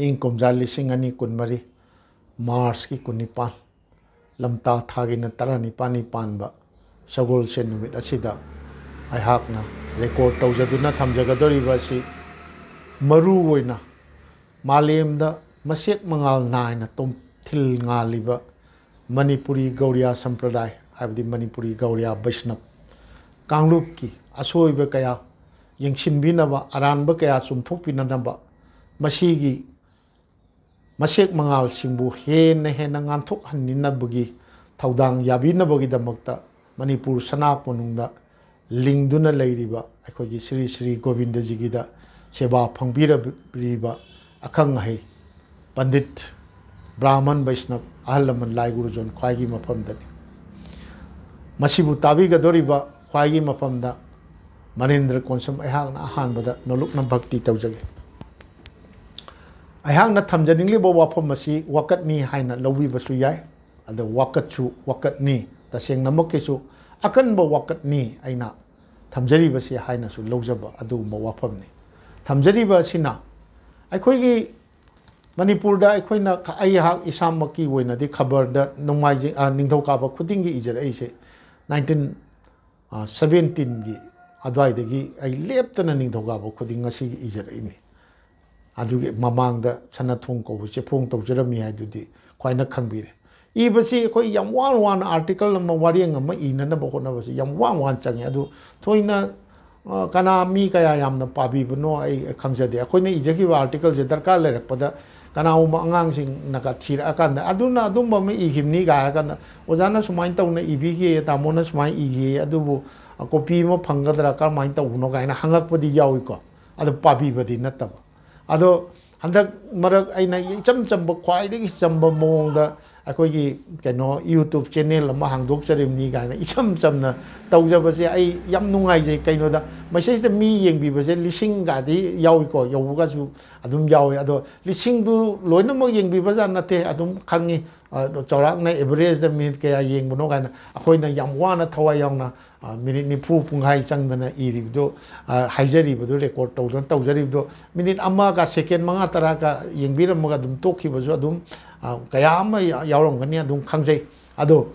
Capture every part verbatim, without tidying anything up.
ꯏꯪ ꯀꯨꯝꯖꯥ ꯂꯤꯁꯤꯡ ꯑꯅꯤ ꯀꯨꯟꯃꯔꯤ ꯃꯥꯔꯁꯀꯤ ꯀꯨꯟꯅꯤꯄꯥꯟ, ꯂꯝꯇꯥ ꯊꯥꯒꯤꯅ ꯇꯔꯥꯅꯤꯄꯥꯜꯅꯤ ꯄꯥꯟꯕ ꯁꯒꯣꯜꯁꯦꯟ ꯅꯨꯃꯤꯠ ꯑꯁꯤꯗ ꯑꯩꯍꯥꯛꯅ ꯔꯦꯀꯣꯔꯠ ꯇꯧꯖꯗꯨꯅ ꯊꯝꯖꯒꯗꯧꯔꯤꯕ ꯑꯁꯤ ꯃꯔꯨ ꯑꯣꯏꯅ ꯃꯥꯂꯦꯝꯗ ꯃꯁꯦꯛ ꯃꯉꯥꯜ ꯅꯥꯏꯅ ꯇꯣꯝꯊꯤꯜ ꯉꯥꯜꯂꯤꯕ ꯃꯅꯤꯄꯨꯔꯤ ꯒꯧꯔꯤꯌꯥ ꯁꯝꯄ꯭ꯔꯗꯥꯏ, ꯍꯥꯏꯕꯗꯤ ꯃꯅꯤꯄꯨꯔꯤ ꯒꯧꯔꯤꯌꯥ ꯕꯩꯁꯅꯕ ꯀꯥꯡꯂꯨꯞꯀꯤ ꯑꯁꯣꯏꯕ ꯀꯌꯥ ꯌꯦꯡꯁꯤꯟꯕꯤꯅꯕ, ꯑꯔꯥꯟꯕ ꯀꯌꯥ ꯆꯨꯝꯊꯣꯛꯄꯤꯅꯅꯕ, ꯃꯁꯤꯒꯤ ꯃꯁꯦꯛ ꯃꯉꯥꯜꯁꯤꯡꯕꯨ ꯍꯦꯟꯅ ꯍꯦꯟꯅ ꯉꯥꯟꯊꯣꯛꯍꯟꯅꯤꯡꯅꯕꯒꯤ ꯊꯧꯗꯥꯡ ꯌꯥꯕꯤꯅꯕꯒꯤꯗꯃꯛꯇ ꯃꯅꯤꯄꯨꯔ ꯁꯅꯥ ꯀꯣꯅꯨꯡꯗ ꯂꯤꯡꯗꯨꯅ ꯂꯩꯔꯤꯕ ꯑꯩꯈꯣꯏꯒꯤ ꯁ꯭ꯔꯤ ꯁ꯭ꯔꯤ ꯒꯣꯕꯤꯟꯗꯖꯤꯒꯤꯗ ꯁꯦꯕꯥ ꯐꯪꯕꯤꯔꯕ ꯑꯈꯪ ꯑꯍꯩ ꯄꯟꯗꯤꯠ, ꯕ꯭ꯔꯥꯍꯃꯟ, ꯕꯩꯁꯅꯕ, ꯑꯍꯜ ꯂꯃꯟ, ꯂꯥꯏ ꯒꯨꯔꯨꯖꯣꯟ ꯈ꯭ꯋꯥꯏꯒꯤ ꯃꯐꯝꯗꯅꯤ꯫ ꯃꯁꯤꯕꯨ ꯇꯥꯕꯤꯒꯗꯧꯔꯤꯕ ꯈ꯭ꯋꯥꯏꯒꯤ ꯃꯐꯝꯗ ꯃꯅꯤꯟꯗ꯭ꯔ ꯀꯣꯟꯁꯝ ꯑꯩꯍꯥꯛꯅ ꯑꯍꯥꯟꯕꯗ ꯅꯣꯂꯨꯛꯅ ꯚꯛꯇꯤ ꯇꯧꯖꯒꯦ꯫ ꯑꯩꯍꯥꯛꯅ ꯊꯝꯖꯅꯤꯡꯂꯤꯕ ꯋꯥꯐꯝ ꯑꯁꯤ ꯋꯥꯀꯠꯅꯤ ꯍꯥꯏꯅ ꯂꯧꯕꯤꯕꯁꯨ ꯌꯥꯏ, ꯑꯗꯣ ꯋꯥꯀꯠꯁꯨ ꯋꯥꯀꯠꯅꯤ, ꯇꯁꯦꯡꯅꯃꯛꯀꯤꯁꯨ ꯑꯀꯟꯕ ꯋꯥꯀꯠꯅꯤ ꯑꯩꯅ ꯊꯝꯖꯔꯤꯕꯁꯤ ꯍꯥꯏꯅꯁꯨ ꯂꯧꯖꯕ ꯑꯗꯨꯒꯨꯝꯕ ꯋꯥꯐꯝꯅꯤ꯫ ꯊꯝꯖꯔꯤꯕ ꯑꯁꯤꯅ ꯑꯩꯈꯣꯏꯒꯤ ꯃꯅꯤꯄꯨꯔꯗ ꯑꯩꯈꯣꯏꯅ, ꯑꯩꯍꯥꯛ ꯏꯁꯥꯃꯛꯀꯤ ꯑꯣꯏꯅꯗꯤ ꯈꯕꯔꯗ ꯅꯣꯡꯃꯥꯏꯖꯤꯡ, ꯑ, ꯅꯤꯡꯊꯧꯀꯥꯕ ꯈꯨꯗꯤꯡꯒꯤ ꯏꯖꯔꯛꯏꯁꯦ ꯅꯥꯏꯟꯇꯤꯟ ꯁꯕꯦꯟꯇꯤꯟꯒꯤ ꯑꯗꯨꯋꯥꯏꯗꯒꯤ ꯑꯩ ꯂꯦꯞꯇꯅ ꯅꯤꯡꯊꯧꯀꯥꯕ ꯈꯨꯗꯤꯡ ꯉꯁꯤꯒꯤ ꯏꯖꯔꯛꯏꯅꯤ꯫ ꯑꯗꯨꯒꯤ ꯃꯃꯥꯡꯗ ꯁꯅꯥꯊꯣꯡ ꯀꯧꯕ ꯆꯦꯐꯣꯡ ꯇꯧꯖꯔꯝꯃꯤ ꯍꯥꯏꯗꯨꯗꯤ ꯈ꯭ꯋꯥꯏꯅ ꯈꯪꯕꯤꯔꯦ꯫ ꯏꯕꯁꯤ ꯑꯩꯈꯣꯏ ꯌꯥꯝ ꯋꯥꯅ ꯋꯥꯅ ꯑꯥꯔꯇꯤꯀꯜ ꯑꯃ, ꯋꯥꯔꯦꯡ ꯑꯃ ꯏꯅꯅꯕ ꯍꯣꯠꯅꯕꯁꯤ ꯌꯥꯝ ꯋꯥꯅ ꯋꯥꯅ ꯆꯪꯉꯤ꯫ ꯑꯗꯨ ꯊꯣꯏꯅ, ꯑ, ꯀꯅꯥ, ꯃꯤ ꯀꯌꯥ ꯌꯥꯝꯅ ꯄꯥꯕꯤꯕꯅꯣ ꯑꯩ ꯈꯪꯖꯗꯦ꯫ ꯑꯩꯈꯣꯏꯅ ꯏꯖꯈꯤꯕ ꯑꯥꯔꯇꯤꯀꯜꯁꯦ ꯗꯔꯀꯥꯔ ꯂꯩꯔꯛꯄꯗ ꯀꯅꯥꯒꯨꯝꯕ ꯑꯉꯥꯡꯁꯤꯡꯅꯒ ꯊꯤꯔꯛꯑꯀꯥꯟꯗ, "ꯑꯗꯨꯅ ꯑꯗꯨꯝꯕ ꯑꯃ ꯏꯈꯤꯕꯅꯤ" ꯀꯥꯏ ꯍꯥꯏꯔꯀꯥꯟꯗ, "ꯑꯣꯖꯥꯅ ꯁꯨꯃꯥꯏꯅ ꯇꯧꯅ ꯏꯕꯤꯈꯤ, ꯇꯥꯃꯣꯅ ꯁꯨꯃꯥꯏꯅ ꯏꯈꯤ, ꯑꯗꯨꯕꯨ ꯀꯣꯄꯤ ꯑꯃ ꯐꯪꯒꯗ꯭ꯔꯥ, ꯀꯔꯝꯍꯥꯏꯅ ꯇꯧꯕꯅꯣ?" ꯀꯥꯏꯅ ꯍꯪꯉꯛꯄꯗꯤ ꯌꯥꯎꯏꯀꯣ꯫ ꯑꯗꯨ ꯄꯥꯕꯤꯕꯗꯤ ꯅꯠꯇꯕ꯫ ꯑꯗꯣ ꯍꯟꯗꯛ ꯃꯔꯛ ꯑꯩꯅ ꯏꯆꯝ ꯆꯝꯕ, ꯈ꯭ꯋꯥꯏꯗꯒꯤ ꯆꯝꯕ ꯃꯑꯣꯡꯗ ꯑꯩꯈꯣꯏꯒꯤ ꯀꯩꯅꯣ YouTube ꯆꯦꯅꯦꯜ ꯑꯃ ꯍꯥꯡꯗꯣꯛꯆꯔꯤꯕꯅꯤ ꯀꯥꯏꯅ ꯏꯆꯝ ꯆꯝꯅ ꯇꯧꯖꯕꯁꯦ ꯑꯩ ꯌꯥꯝ ꯅꯨꯡꯉꯥꯏꯖꯩ꯫ ꯀꯩꯅꯣꯗ ꯃꯁꯤꯗꯩꯁꯤꯗ ꯃꯤ ꯌꯦꯡꯕꯤꯕꯁꯦ ꯂꯤꯁꯤꯡꯒꯗꯤ ꯌꯥꯎꯏꯀꯣ, ꯌꯧꯕꯒꯁꯨ ꯑꯗꯨꯝ ꯌꯥꯎꯏ꯫ ꯑꯗꯣ ꯂꯤꯁꯤꯡꯗꯨ ꯂꯣꯏꯅꯃꯛ ꯌꯦꯡꯕꯤꯕꯖꯥꯠ ꯅꯠꯇꯦ, ꯑꯗꯨꯝ ꯈꯪꯉꯤ꯫ ꯑꯗꯣ ꯆꯥꯎꯔꯥꯛꯅ ꯑꯦꯚꯔꯦꯖꯇ ꯃꯤꯅꯤꯠ ꯀꯌꯥ ꯌꯦꯡꯕꯅꯣ ꯀꯥꯏꯅ ꯑꯩꯈꯣꯏꯅ ꯌꯥꯝ ꯋꯥꯅ ꯊꯋꯥꯏ ꯌꯥꯎꯅ ꯃꯤꯅꯤꯠ ꯅꯤꯐꯨ ꯄꯨꯡꯈꯥꯏ ꯆꯪꯗꯅ ꯏꯔꯤꯕꯗꯣ, ꯍꯥꯏꯖꯔꯤꯕꯗꯣ, ꯔꯦꯀꯣꯔꯠ ꯇꯧꯗꯅ ꯇꯧꯖꯔꯤꯕꯗꯣ, ꯃꯤꯅꯤꯠ ꯑꯃꯒ ꯁꯦꯀꯦꯟ ꯃꯉꯥ ꯇꯔꯥꯒ ꯌꯦꯡꯕꯤꯔꯝꯃꯒ ꯑꯗꯨꯝ ꯇꯣꯛꯈꯤꯕꯁꯨ ꯑꯗꯨꯝ ꯀꯌꯥ ꯑꯃ ꯌꯥꯎꯔꯝꯒꯅꯤ, ꯑꯗꯨꯝ ꯈꯪꯖꯩ꯫ ꯑꯗꯣ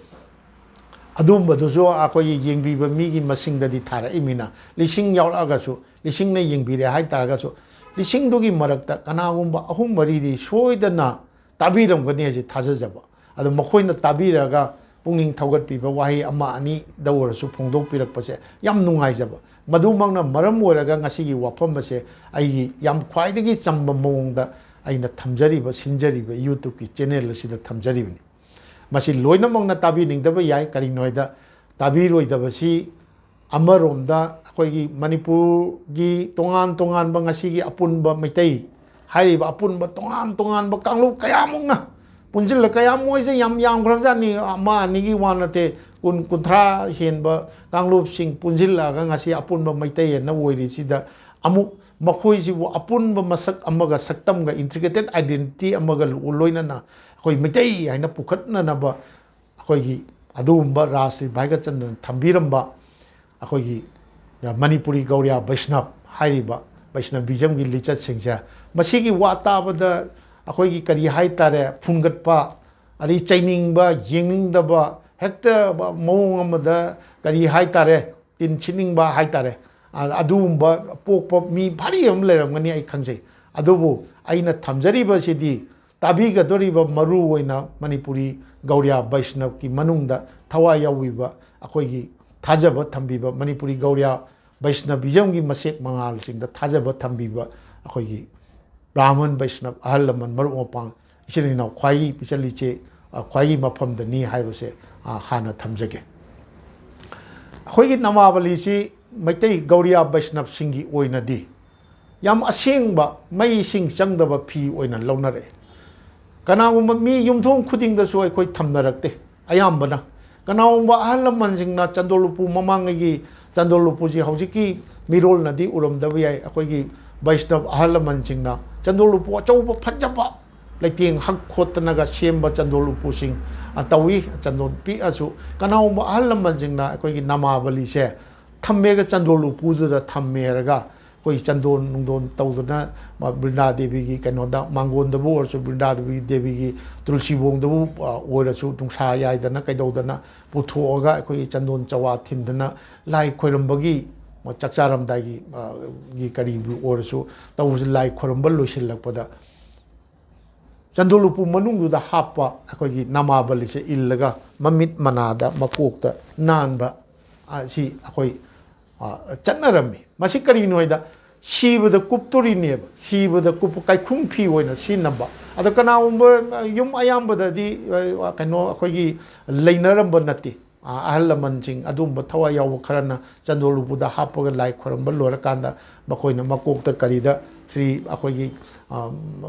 ꯑꯗꯨꯝꯕꯗꯨꯁꯨ ꯑꯩꯈꯣꯏꯒꯤ ꯌꯦꯡꯕꯤꯕ ꯃꯤꯒꯤ ꯃꯁꯤꯡꯗꯗꯤ ꯊꯥꯔꯛꯏꯃꯤꯅ, ꯂꯤꯁꯤꯡ ꯌꯥꯎꯔꯛꯑꯒꯁꯨ, ꯂꯤꯁꯤꯡꯅ ꯌꯦꯡꯕꯤꯔꯦ ꯍꯥꯏꯇꯥꯔꯒꯁꯨ, ꯂꯤꯁꯤꯡꯗꯨꯒꯤ ꯃꯔꯛꯇ ꯀꯅꯥꯒꯨꯝꯕ ꯑꯍꯨꯝ ꯃꯔꯤꯗꯤ ꯁꯣꯏꯗꯅ ꯇꯥꯕꯤꯔꯝꯒꯅꯤ ꯍꯥꯏꯁꯦ ꯊꯥꯖꯖꯕ꯫ ꯑꯗꯣ ꯃꯈꯣꯏꯅ ꯇꯥꯕꯤꯔꯒ ꯄꯨꯛꯅꯤꯡ ꯊꯧꯒꯠꯄꯤꯕ ꯋꯥꯍꯩ ꯑꯃ ꯑꯅꯤꯗ ꯑꯣꯏꯔꯁꯨ ꯐꯣꯡꯗꯣꯛꯄꯤꯔꯛꯄꯁꯦ ꯌꯥꯝ ꯅꯨꯡꯉꯥꯏꯖꯕ꯫ ꯃꯗꯨꯃꯛꯅ ꯃꯔꯝ ꯑꯣꯏꯔꯒ ꯉꯁꯤꯒꯤ ꯋꯥꯐꯝ ꯑꯁꯦ ꯑꯩꯒꯤ ꯌꯥꯝ ꯈ꯭ꯋꯥꯏꯗꯒꯤ ꯆꯝꯕ ꯃꯑꯣꯡꯗ ꯑꯩꯅ ꯊꯝꯖꯔꯤꯕ, ꯁꯤꯟꯖꯔꯤꯕ YouTubeꯀꯤ channel ꯑꯁꯤꯗ ꯊꯝꯖꯔꯤꯕꯅꯤ꯫ ꯃꯁꯤ ꯂꯣꯏꯅꯃꯛꯅ ꯇꯥꯕꯤꯅꯤꯡꯗꯕ ꯌꯥꯏ꯫ ꯀꯔꯤꯒꯤꯅꯣ ꯍꯥꯏꯗ, ꯇꯥꯕꯤꯔꯣꯏꯗꯕꯁꯤ ꯑꯃꯔꯣꯝꯗ ꯑꯩꯈꯣꯏꯒꯤ ꯃꯅꯤꯄꯨꯔꯒꯤ ꯇꯣꯉꯥꯟ ꯇꯣꯉꯥꯟꯕ ꯉꯁꯤꯒꯤ ꯑꯄꯨꯟꯕ ꯃꯩꯇꯩ ꯍꯥꯏꯔꯤꯕ ꯑꯄꯨꯟꯕ ꯇꯣꯉꯥꯟ ꯇꯣꯉꯥꯟꯕ ꯀꯥꯡꯂꯨꯞ ꯀꯌꯥꯃꯨꯛꯅ ꯄꯨꯟꯁꯤꯜꯂ, ꯀꯌꯥ ꯃꯣꯏꯁꯦ ꯌꯥꯝ ꯌꯥꯝꯈ꯭ꯔꯕꯖꯥꯠꯅꯤ, ꯑꯃ ꯑꯅꯤꯒꯤ ꯋꯥ ꯅꯠꯇꯦ, ꯀꯨꯟ ꯀꯨꯟꯊ꯭ꯔꯥ ꯍꯦꯟꯕ ꯀꯥꯡꯂꯨꯞꯁꯤꯡ ꯄꯨꯟꯁꯤꯜꯂꯛꯑꯒ ꯉꯁꯤ ꯑꯄꯨꯟꯕ ꯃꯩꯇꯩ ꯑꯅ ꯑꯣꯏꯔꯤꯁꯤꯗ, ꯑꯃꯨꯛ ꯃꯈꯣꯏꯁꯤꯕꯨ ꯑꯄꯨꯟꯕ ꯃꯁꯛ ꯑꯃꯒ, ꯁꯛꯇꯝꯒ, intricate identity ꯑꯃꯒ ꯂꯣꯏꯅꯅ ꯑꯩꯈꯣꯏ ꯃꯩꯇꯩ ꯍꯥꯏꯅ ꯄꯨꯈꯠꯅꯅꯕ ꯑꯩꯈꯣꯏꯒꯤ ꯑꯗꯨꯒꯨꯝꯕ ꯔꯥꯁ ꯁ꯭ꯔꯤ ꯚꯥꯏꯒꯆꯟꯗ꯭ꯔꯅ ꯊꯝꯕꯤꯔꯝꯕ ꯑꯩꯈꯣꯏꯒꯤ ꯃꯅꯤꯄꯨꯔꯤ ꯒꯧꯔꯤꯌꯥ ꯕꯩꯁꯅꯕ ꯍꯥꯏꯔꯤꯕ ꯕꯩꯁꯅꯕꯤꯖꯝꯒꯤ ꯂꯤꯆꯠꯁꯤꯡꯁꯦ, ꯃꯁꯤꯒꯤ ꯋꯥ ꯇꯥꯕꯗ ꯑꯩꯈꯣꯏꯒꯤ ꯀꯔꯤ ꯍꯥꯏꯇꯥꯔꯦ, ꯐꯨꯟꯒꯠꯄ, ꯑꯗꯩ ꯆꯩꯅꯤꯡꯕ, ꯌꯦꯡꯅꯤꯡꯗꯕ, ꯍꯦꯛꯇ ꯃꯑꯣꯡ ꯑꯃꯗ ꯀꯔꯤ ꯍꯥꯏꯇꯥꯔꯦ, ꯇꯤꯟ ꯁꯤꯠꯅꯤꯡꯕ ꯍꯥꯏꯇꯥꯔꯦ, ꯑ-, ꯑꯗꯨꯒꯨꯝꯕ ꯄꯣꯛꯄ ꯃꯤ ꯚꯥꯔꯤ ꯑꯃ ꯂꯩꯔꯝꯒꯅꯤ, ꯑꯩ ꯈꯪꯖꯩ꯫ ꯑꯗꯨꯕꯨ ꯑꯩꯅ ꯊꯝꯖꯔꯤꯕꯁꯤꯗꯤ ꯇꯥꯕꯤꯒꯗꯧꯔꯤꯕ ꯃꯔꯨ ꯑꯣꯏꯅ ꯃꯅꯤꯄꯨꯔꯤ ꯒꯧꯔꯤꯌꯥ ꯕꯩꯁꯅꯕꯀꯤ ꯃꯅꯨꯡꯗ ꯊꯋꯥꯏ ꯌꯥꯎꯕꯤꯕ, ꯑꯩꯈꯣꯏꯒꯤ ꯊꯥꯖꯕ ꯊꯝꯕꯤꯕ, ꯃꯅꯤꯄꯨꯔꯤ ꯒꯧꯔꯤꯌꯥ ꯕꯩꯁꯅꯕꯤꯖꯝꯒꯤ ꯃꯁꯦꯛ ꯃꯉꯥꯜꯁꯤꯡꯗ ꯊꯥꯖꯕ ꯊꯝꯕꯤꯕ ꯑꯩꯈꯣꯏꯒꯤ ꯕ꯭ꯔꯥꯍꯃꯟ ꯕꯩꯁꯅꯕ ꯑꯍꯜ ꯂꯃꯟ ꯃꯔꯨꯞ ꯃꯄꯥꯡ ꯏꯆꯤꯜ ꯏꯅꯥꯎ ꯈ꯭ꯋꯥꯏꯒꯤ ꯄꯤꯆꯜ ꯏꯆꯦ, ꯑ, ꯈ꯭ꯋꯥꯏꯒꯤ ꯃꯐꯝꯗꯅꯤ ꯍꯥꯏꯕꯁꯦ, ꯑ, ꯍꯥꯟꯅ ꯊꯝꯖꯒꯦ꯫ ꯑꯩꯈꯣꯏꯒꯤ ꯅꯃꯥꯕꯂꯤꯁꯤ ꯃꯩꯇꯩ ꯒꯧꯔꯤꯌꯥ ꯕꯩꯁꯅꯕꯁꯤꯡꯒꯤ ꯑꯣꯏꯅꯗꯤ ꯌꯥꯝ ꯑꯁꯦꯡꯕ ꯃꯩ ꯏꯁꯤꯡ ꯆꯪꯗꯕ ꯐꯤ ꯑꯣꯏꯅ ꯂꯧꯅꯔꯛꯑꯦ꯫ ꯀꯅꯥꯒꯨꯝꯕ ꯃꯤ ꯌꯨꯝꯊꯣꯡ ꯈꯨꯗꯤꯡꯗꯁꯨ ꯑꯩꯈꯣꯏ ꯊꯝꯅꯔꯛꯇꯦ꯫ ꯑꯌꯥꯝꯕꯅ ꯀꯅꯥꯒꯨꯝꯕ ꯑꯍꯜ ꯂꯃꯟꯁꯤꯡꯅ ꯆꯟꯗꯣꯜ ꯎꯄꯨ, ꯃꯃꯥꯡꯉꯩꯒꯤ ꯆꯟꯗꯣꯜ ꯎꯄꯨꯁꯤ ꯍꯧꯖꯤꯛꯀꯤ ꯃꯤꯔꯣꯜꯅꯗꯤ ꯎꯔꯝꯗꯕ ꯌꯥꯏ꯫ ꯑꯩꯈꯣꯏꯒꯤ ꯕꯩꯁꯅꯕ ꯑꯍꯜ ꯂꯃꯟꯁꯤꯡꯅ ꯆꯟꯗꯣꯜ ꯎꯄꯨ ꯑꯆꯧꯕ ꯐꯖꯕ ꯂꯩꯇꯦꯡ ꯍꯛ ꯈꯣꯠꯇꯅꯒ ꯁꯦꯝꯕ ꯆꯟꯗꯣꯜ ꯎꯄꯨꯁꯤꯡ, ꯑ, ꯇꯧꯏ꯫ ꯆꯟꯗꯣꯜ ꯄꯤꯛꯑꯁꯨ ꯀꯅꯥꯒꯨꯝꯕ ꯑꯍꯜ ꯂꯃꯟꯁꯤꯡꯅ ꯑꯩꯈꯣꯏꯒꯤ ꯅꯃꯥꯕꯂꯤꯁꯦ ꯊꯝꯃꯦꯒ, ꯆꯟꯗꯣꯜ ꯎꯄꯨꯗꯨꯗ ꯊꯝꯃꯦꯔꯒ ꯑꯩꯈꯣꯏ ꯆꯟꯗꯣꯟ ꯅꯨꯡꯗꯣꯟ ꯇꯧꯗꯅ, ꯃ-, ꯕ꯭ꯔꯤꯟꯗꯥ ꯗꯦꯕꯤꯒꯤ ꯀꯩꯅꯣꯗ, ꯃꯥꯡꯒꯣꯟꯗꯕꯨ ꯑꯣꯏꯔꯁꯨ, ꯕ꯭ꯔꯤꯟꯗꯥ ꯗꯦꯕꯤ, ꯗꯦꯕꯤꯒꯤ ꯇꯨꯜꯁꯤꯕꯣꯡꯗꯕꯨ, ꯑ, ꯑꯣꯏꯔꯁꯨ, ꯅꯨꯡꯁꯥ ꯌꯥꯏꯗꯅ ꯀꯩꯗꯧꯗꯅ ꯄꯨꯊꯣꯛꯑꯒ ꯑꯩꯈꯣꯏꯒꯤ ꯆꯟꯗꯣꯟ ꯆꯋꯥ ꯊꯤꯟꯗꯅ ꯂꯥꯏ ꯈꯣꯏꯔꯝꯕꯒꯤ, ꯆꯥꯛ ꯆꯥꯔꯝꯗꯥꯏꯒꯤ, ꯑ, ꯒꯤ ꯀꯔꯤꯕꯨ ꯑꯣꯏꯔꯁꯨ ꯇꯧꯕꯁꯦ, ꯂꯥꯏ ꯈꯣꯏꯔꯝꯕ ꯂꯣꯏꯁꯤꯜꯂꯛꯄꯗ ꯆꯟꯗꯣꯜ ꯎꯄꯨ ꯃꯅꯨꯡꯗꯨꯗ ꯍꯥꯞꯄ ꯑꯩꯈꯣꯏꯒꯤ ꯅꯃꯥꯕꯂꯤꯁꯦ ꯏꯜꯂꯒ ꯃꯃꯤꯠ ꯃꯅꯥꯗ ꯃꯀꯣꯛꯇ ꯅꯥꯟꯕ, ꯑ, ꯁꯤ ꯑꯩꯈꯣꯏ, ꯑ, ꯆꯠꯅꯔꯝꯃꯤ꯫ ꯃꯁꯤ ꯀꯔꯤꯅꯣ ꯍꯥꯏꯗ, ꯁꯤꯕꯗ ꯀꯨꯞꯇꯣꯔꯤꯅꯦꯕ, ꯁꯤꯕꯗ ꯀꯨꯞꯄ ꯀꯥꯏꯈꯨꯝ ꯐꯤ ꯑꯣꯏꯅ ꯁꯤꯖꯤꯟꯅꯕ꯫ ꯑꯗꯣ ꯀꯅꯥꯒꯨꯝꯕ, ꯑ, ꯌꯨꯝ ꯑꯌꯥꯝꯕꯗꯗꯤ, ꯑ, ꯀꯩꯅꯣ ꯑꯩꯈꯣꯏꯒꯤ ꯂꯩꯅꯔꯝꯕ ꯅꯠꯇꯦ꯫ ꯑ, ꯑꯍꯜ ꯂꯃꯟꯁꯤꯡ ꯑꯗꯨꯒꯨꯝꯕ ꯊꯋꯥꯏ ꯌꯥꯎꯕ ꯈꯔꯅ ꯆꯟꯗꯣꯜ ꯎꯄꯨꯗ ꯍꯥꯞꯄꯒ ꯂꯥꯏ ꯈꯣꯏꯔꯝꯕ ꯂꯣꯏꯔꯀꯥꯟꯗ ꯃꯈꯣꯏꯅ ꯃꯀꯣꯛꯇ ꯀꯔꯤꯗ ꯁ꯭ꯔꯤ ꯑꯩꯈꯣꯏꯒꯤ, ꯑ,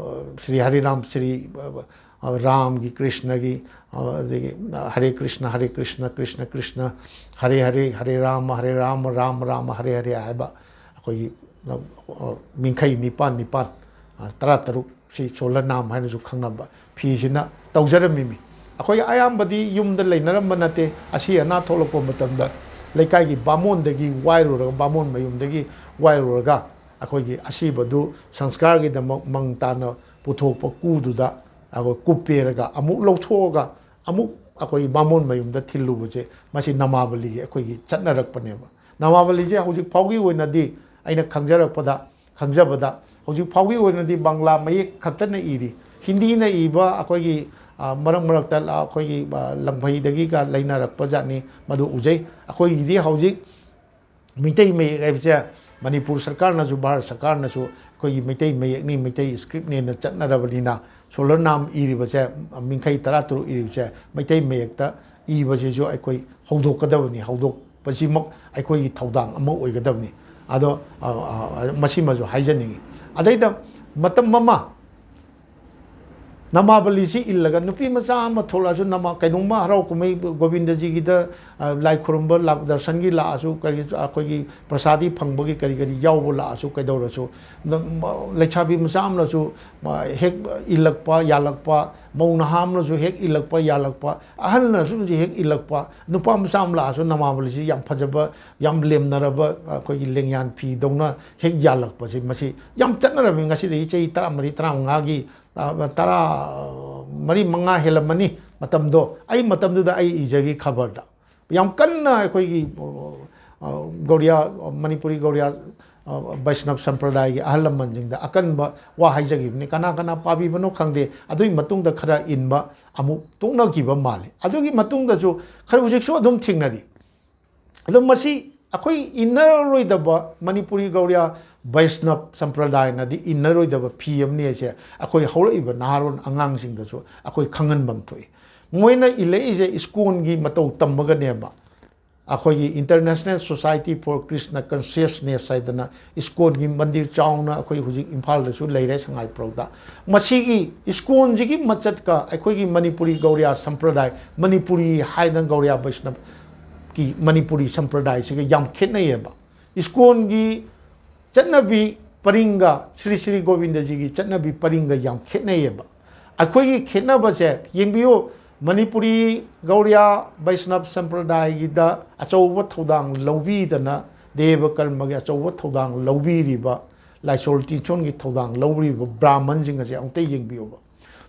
ꯁ꯭ꯔꯤ ꯍꯔꯤꯔꯥꯝ, ꯁ꯭ꯔꯤ, ꯑ, ꯑ, ꯔꯥꯝꯒꯤ, ꯀ꯭ꯔꯤꯁꯅꯒꯤ, ꯑ, ꯑꯗꯒꯤ, ꯑ, ꯍꯔꯦ ꯀ꯭ꯔꯤꯁꯅ, ꯍꯔꯦ ꯀ꯭ꯔꯤꯁꯅ, ꯀ꯭ꯔꯤꯁꯅ ꯀ꯭ꯔꯤꯁꯅ, ꯍꯔꯦ ꯍꯔꯦ, ꯍꯔꯦ ꯔꯥꯃ, ꯍꯔꯦ ꯔꯥꯃ, ꯔꯥꯃ ꯔꯥꯃ, ꯍꯔꯦ ꯍꯔꯦ ꯍꯥꯏꯕ ꯑꯩꯈꯣꯏꯒꯤ, ꯑ, ꯑ, ꯃꯤꯡꯈꯩ ꯅꯤꯄꯥꯟ ꯅꯤꯄꯥꯟ, ꯑ, ꯇꯔꯥꯇꯔꯨꯛ, ꯁꯤ ꯁꯣꯂꯔ ꯅꯥꯝ ꯍꯥꯏꯅꯁꯨ ꯈꯪꯅꯕ ꯐꯤꯁꯤꯅ ꯇꯧꯖꯔꯝꯃꯤꯃꯤ꯫ ꯑꯩꯈꯣꯏ ꯑꯌꯥꯝꯕꯗꯤ ꯌꯨꯝꯗ ꯂꯩꯅꯔꯝꯕ ꯅꯠꯇꯦ꯫ ꯑꯁꯤ ꯑꯅꯥ ꯊꯣꯛꯂꯛꯄ ꯃꯇꯝꯗ ꯂꯩꯀꯥꯏꯒꯤ ꯕꯥꯃꯣꯟꯗꯒꯤ ꯋꯥꯏꯔꯨꯔꯒ, ꯕꯥꯃꯣꯟ ꯃꯌꯨꯝꯗꯒꯤ ꯋꯥꯏꯔꯨꯔꯒ ꯑꯩꯈꯣꯏꯒꯤ ꯑꯁꯤꯕꯗꯨ ꯁꯪꯁꯀꯥꯔꯒꯤꯗꯃꯛ ꯃꯪ ꯇꯥꯅ ꯄꯨꯊꯣꯛꯄ ꯀꯨꯗꯨꯗ ꯑꯩꯈꯣꯏ ꯀꯨꯞꯄꯦꯔꯒ ꯑꯃꯨꯛ ꯂꯧꯊꯣꯛꯑꯒ ꯑꯃꯨꯛ ꯑꯩꯈꯣꯏꯒꯤ ꯕꯥꯃꯣꯟ ꯃꯌꯨꯝꯗ ꯊꯤꯜꯂꯨꯕꯁꯦ, ꯃꯁꯤ ꯅꯃꯥꯕꯂꯤꯒꯤ ꯑꯩꯈꯣꯏꯒꯤ ꯆꯠꯅꯔꯛꯄꯅꯦꯕ꯫ ꯅꯃꯥꯕꯂꯤꯁꯦ ꯍꯧꯖꯤꯛ ꯐꯥꯎꯒꯤ ꯑꯣꯏꯅꯗꯤ ꯑꯩꯅ ꯈꯪꯖꯔꯛꯄꯗ, ꯈꯪꯖꯕꯗ ꯍꯧꯖꯤꯛ ꯐꯥꯎꯒꯤ ꯑꯣꯏꯅꯗꯤ ꯕꯪꯂꯥ ꯃꯌꯦꯛ ꯈꯛꯇꯅ ꯏꯔꯤ꯫ ꯍꯤꯟꯗꯤꯅ ꯏꯕ ꯑꯩꯈꯣꯏꯒꯤ, ꯑ, ꯃꯔꯛ ꯃꯔꯛꯇ ꯑꯩꯈꯣꯏꯒꯤ, ꯑ, ꯂꯪꯐꯩꯗꯒꯤꯒ ꯂꯩꯅꯔꯛꯄ ꯖꯥꯠꯅꯤ, ꯃꯗꯨ ꯎꯖꯩ꯫ ꯑꯩꯈꯣꯏꯒꯤꯗꯤ ꯍꯧꯖꯤꯛ ꯃꯩꯇꯩ ꯃꯌꯦꯛ ꯍꯥꯏꯕꯁꯦ ꯃꯅꯤꯄꯨꯔ ꯁꯔꯀꯥꯔꯅꯁꯨ, ꯚꯥꯔꯠ ꯁꯔꯀꯥꯔꯅꯁꯨ ꯑꯩꯈꯣꯏꯒꯤ ꯃꯩꯇꯩ ꯃꯌꯦꯛꯅꯤ, ꯃꯩꯇꯩ ꯁ꯭ꯀ꯭ꯔꯤꯞꯅꯦꯅ ꯆꯠꯅꯔꯕꯅꯤꯅ, ꯁꯣꯂꯔ ꯅꯥꯝ ꯏꯔꯤꯕꯁꯦ, ꯃꯤꯡꯈꯩ ꯇꯔꯥꯇꯔꯨꯛ ꯏꯔꯤꯕꯁꯦ ꯃꯩꯇꯩ ꯃꯌꯦꯛꯇ ꯏꯕꯁꯤꯁꯨ ꯑꯩꯈꯣꯏ ꯍꯧꯗꯣꯛꯀꯗꯕꯅꯤ, ꯍꯧꯗꯣꯛꯄꯁꯤꯃꯛ ꯑꯩꯈꯣꯏꯒꯤ ꯊꯧꯗꯥꯡ ꯑꯃ ꯑꯣꯏꯒꯗꯕꯅꯤ꯫ ꯑꯗꯣ, ꯑ, ꯑ, ꯃꯁꯤꯃꯁꯨ ꯍꯥꯏꯖꯅꯤꯡꯉꯤ꯫ ꯑꯗꯩꯗ ꯃꯇꯝ ꯑꯃ ꯅꯃꯥꯕꯂꯤꯁꯤ ꯏꯜꯂꯒ ꯅꯨꯄꯤ ꯃꯆꯥ ꯑꯃ ꯊꯣꯛꯂꯛꯑꯁꯨ, ꯅꯃꯥ, ꯀꯩꯅꯣꯝꯃ ꯍꯔꯥꯎ ꯀꯨꯝꯍꯩ ꯒꯣꯕꯤꯟꯗꯖꯤꯒꯤꯗ, ꯑ, ꯂꯥꯏ ꯈꯨꯔꯨꯝꯕ ꯂꯥꯛ-, ꯗꯔꯁꯟꯒꯤ ꯂꯥꯛꯑꯁꯨ, ꯀꯔꯤ, ꯑꯩꯈꯣꯏꯒꯤ ꯄ꯭ꯔꯁꯥꯗꯤ ꯐꯪꯕꯒꯤ ꯀꯔꯤ ꯀꯔꯤ ꯌꯥꯎꯕ ꯂꯥꯛꯑꯁꯨ, ꯀꯩꯗꯧꯔꯁꯨ, ꯅ-, ꯃ-, ꯂꯩꯁꯥꯕꯤ ꯃꯆꯥ ꯑꯃꯅꯁꯨ, ꯃ-, ꯍꯦꯛ ꯏꯜꯂꯛꯄ ꯌꯥꯜꯂꯛꯄ, ꯃꯧ ꯅꯍꯥ ꯑꯃꯅꯁꯨ ꯍꯦꯛ ꯏꯜꯂꯛꯄ ꯌꯥꯜꯂꯛꯄ, ꯑꯍꯜꯅꯁꯨ ꯍꯦꯛ ꯏꯜꯂꯛꯄ, ꯅꯨꯄꯥ ꯃꯆꯥ ꯑꯃ ꯂꯥꯛꯑꯁꯨ ꯅꯃꯥꯕꯂꯤꯁꯤ ꯌꯥꯝ ꯐꯖꯕ, ꯌꯥꯝ ꯂꯦꯝꯅꯔꯕ, ꯑꯩꯈꯣꯏꯒꯤ ꯂꯦꯡꯌꯥꯟ ꯐꯤꯗꯧꯅ ꯍꯦꯛ ꯌꯥꯜꯂꯛꯄꯁꯦ, ꯃꯁꯤ ꯌꯥꯝ ꯆꯠꯅꯔꯝꯃꯤ꯫ ꯉꯁꯤꯗꯒꯤ ꯆꯍꯤ ꯇꯔꯥꯃꯔꯤ, ꯇꯔꯥꯃꯉꯥꯒꯤ, ꯑ, ꯇꯔꯥ, ꯃꯔꯤ, ꯃꯉꯥ ꯍꯦꯜꯂꯝꯃꯅꯤ ꯃꯇꯝꯗꯣ꯫ ꯑꯩ ꯃꯇꯝꯗꯨꯗ ꯑꯩ ꯏꯖꯈꯤ ꯈꯕꯔꯗ꯫ ꯌꯥꯝ ꯀꯟꯅ ꯑꯩꯈꯣꯏꯒꯤ, ꯑ, ꯒꯧꯔꯤꯌꯥ, ꯃꯅꯤꯄꯨꯔꯤ ꯒꯧꯔꯤꯌꯥ, ꯑ, ꯕꯩꯁꯅꯕ ꯁꯝꯄ꯭ꯔꯗꯥꯌꯒꯤ ꯑꯍꯜ ꯂꯃꯟꯁꯤꯡꯗ ꯑꯀꯟꯕ ꯋꯥ ꯍꯥꯏꯖꯈꯤꯕꯅꯤ꯫ ꯀꯅꯥ ꯀꯅꯥ ꯄꯥꯕꯤꯕꯅꯣ ꯈꯪꯗꯦ꯫ ꯑꯗꯨꯒꯤ ꯃꯇꯨꯡꯗ ꯈꯔ ꯏꯟꯕ ꯑꯃꯨꯛ ꯇꯣꯛꯅꯈꯤꯕ ꯃꯥꯜꯂꯤ꯫ ꯑꯗꯨꯒꯤ ꯃꯇꯨꯡꯗꯁꯨ ꯈꯔ ꯍꯧꯖꯤꯛꯁꯨ ꯑꯗꯨꯝ ꯊꯦꯡꯅꯔꯤ꯫ ꯑꯗꯣ ꯃꯁꯤ ꯑꯩꯈꯣꯏ ꯏꯟꯅꯔꯣꯏꯗꯕ, ꯃꯅꯤꯄꯨꯔꯤ ꯒꯧꯔꯤꯌꯥ ꯕꯩꯁꯅꯕ ꯁꯝꯄ꯭ꯔꯗꯥꯌꯅꯗꯤ ꯏꯟꯅꯔꯣꯏꯗꯕ ꯐꯤ ꯑꯃꯅꯤ ꯍꯥꯏꯁꯦ ꯑꯩꯈꯣꯏ ꯍꯧꯔꯛꯏꯕ ꯅꯍꯥꯔꯣꯜ ꯑꯉꯥꯡꯁꯤꯡꯗꯁꯨ ꯑꯩꯈꯣꯏ ꯈꯪꯍꯟꯐꯝ ꯊꯣꯛꯏ꯫ ꯃꯣꯏꯅ ꯏꯜꯂꯛꯏꯁꯦ ꯏꯁꯀꯣꯟꯒꯤ ꯃꯇꯧ ꯇꯝꯃꯒꯅꯦꯕ꯫ ꯑꯩꯈꯣꯏꯒꯤ International Society for Krishna Consciousness ꯍꯥꯏꯗꯅ ꯏꯁꯀꯣꯟꯒꯤ ꯃꯟꯗꯤꯔ ꯆꯥꯎꯅ ꯑꯩꯈꯣꯏ ꯍꯧꯖꯤꯛ ꯏꯝꯐꯥꯜꯗꯁꯨ ꯂꯩꯔꯦ, ꯁꯉꯥꯏꯄ꯭ꯔꯧꯗ꯫ ꯃꯁꯤꯒꯤ ꯏꯁꯀꯣꯟꯁꯤꯒꯤ ꯃꯆꯠꯀ ꯑꯩꯈꯣꯏꯒꯤ ꯃꯅꯤꯄꯨꯔꯤ ꯒꯧꯔꯤꯌꯥ ꯁꯝꯄ꯭ꯔꯗꯥꯌ, ꯃꯅꯤꯄꯨꯔꯤ ꯍꯥꯏꯗꯅ ꯒꯧꯔꯤꯌꯥ ꯕꯩꯁꯅꯕꯀꯤ ꯃꯅꯤꯄꯨꯔꯤ ꯁꯝꯄ꯭ꯔꯗꯥꯌꯁꯤꯒ ꯌꯥꯝ ꯈꯦꯠꯅꯩꯌꯦꯕ꯫ ꯏꯁꯀꯣꯟꯒꯤ ꯆꯠꯅꯕꯤ ꯄꯔꯤꯡꯒ ꯁ꯭ꯔꯤ ꯁ꯭ꯔꯤ ꯒꯣꯕꯤꯟꯗꯖꯤꯒꯤ ꯆꯠꯅꯕꯤ ꯄꯔꯤꯡꯒ ꯌꯥꯝ ꯈꯦꯠꯅꯩꯌꯦꯕ꯫ ꯑꯩꯈꯣꯏꯒꯤ ꯈꯦꯠꯅꯕꯁꯦ ꯌꯦꯡꯕꯤꯌꯨ, ꯃꯅꯤꯄꯨꯔꯤ ꯒꯧꯔꯤꯌꯥ ꯕꯩꯁꯅꯕ ꯁꯝꯄ꯭ꯔꯗꯥꯌꯒꯤꯗ ꯑꯆꯧꯕ ꯊꯧꯗꯥꯡ ꯂꯧꯕꯤꯗꯅ, ꯗꯦꯕ ꯀꯔꯃꯒꯤ ꯑꯆꯧꯕ ꯊꯧꯗꯥꯡ ꯂꯧꯕꯤꯔꯤꯕ, ꯂꯥꯏꯁꯣꯜ ꯇꯤꯟꯁꯣꯟꯒꯤ ꯊꯧꯗꯥꯡ ꯂꯧꯔꯤꯕ ꯕ꯭ꯔꯥꯍꯃꯟꯁꯤꯡ ꯑꯁꯦ ꯑꯃꯨꯛꯇ ꯌꯦꯡꯕꯤꯌꯨꯕ꯫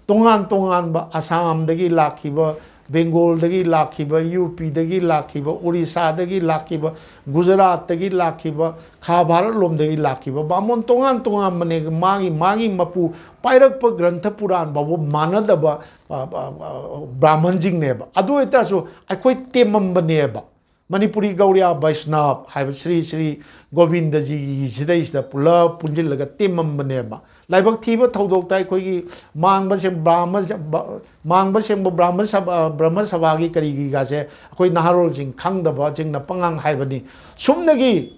ꯇꯣꯉꯥꯟ ꯇꯣꯉꯥꯟꯕ ꯑꯁꯥꯝꯗꯒꯤ ꯂꯥꯛꯈꯤꯕ, ꯕꯦꯡꯒꯣꯜꯗꯒꯤ ꯂꯥꯛꯈꯤꯕ, ꯌꯨ ꯄꯤꯗꯒꯤ ꯂꯥꯛꯈꯤꯕ, ꯎꯔꯤꯁꯥꯗꯒꯤ ꯂꯥꯛꯈꯤꯕ, ꯒꯨꯖꯔꯥꯠꯇꯒꯤ ꯂꯥꯛꯈꯤꯕ, ꯈꯥ ꯚꯥꯔꯠ ꯂꯣꯝꯗꯒꯤ ꯂꯥꯛꯈꯤꯕ ꯕꯥꯃꯣꯟ ꯇꯣꯉꯥꯟ ꯇꯣꯉꯥꯟꯕꯅꯦ꯫ ꯃꯥꯒꯤ, ꯃꯥꯒꯤ ꯃꯄꯨ ꯄꯥꯏꯔꯛꯄ ꯒ꯭ꯔꯟꯊ ꯄꯨꯔꯥꯟ ꯐꯥꯎꯕ ꯃꯥꯟꯅꯗꯕ, ꯑ, ꯑ, ꯑ, ꯕ꯭ꯔꯥꯍꯃꯟꯁꯤꯡꯅꯦꯕ꯫ ꯑꯗꯨ ꯑꯣꯏꯇꯥꯔꯁꯨ ꯑꯩꯈꯣꯏ ꯇꯦꯝꯃꯝꯕꯅꯦꯕ꯫ ꯃꯅꯤꯄꯨꯔꯤ ꯒꯧꯔꯤꯌꯥ ꯕꯩꯁꯅꯕ ꯍꯥꯏꯕ ꯁ꯭ꯔꯤ ꯁ꯭ꯔꯤ ꯒꯣꯕꯤꯟꯗꯖꯤꯒꯤꯁꯤꯗꯩꯁꯤꯗ ꯄꯨꯂꯞ ꯄꯨꯟꯁꯤꯜꯂꯒ ꯇꯦꯝꯃꯝꯕꯅꯦꯕ꯫ ꯂꯥꯏꯕꯛ ꯊꯤꯕ ꯊꯧꯗꯣꯛꯇ ꯑꯩꯈꯣꯏꯒꯤ ꯃꯥꯡꯕ ꯁꯦꯝ-, ꯕ꯭ꯔꯥꯍꯃ-, ꯕ-, ꯃꯥꯡꯕ ꯁꯦꯝꯕ ꯕ꯭ꯔꯥꯍꯃ ꯁꯚꯥ, ꯕ꯭ꯔꯍꯃ ꯁꯚꯥꯒꯤ ꯀꯔꯤꯒꯤꯒꯥꯁꯦ ꯑꯩꯈꯣꯏ ꯅꯍꯥꯔꯣꯜꯁꯤꯡ ꯈꯪꯗꯕꯁꯤꯡꯅ ꯄꯉꯥꯡ ꯍꯥꯏꯕꯅꯤ꯫ ꯁꯨꯞꯅꯒꯤ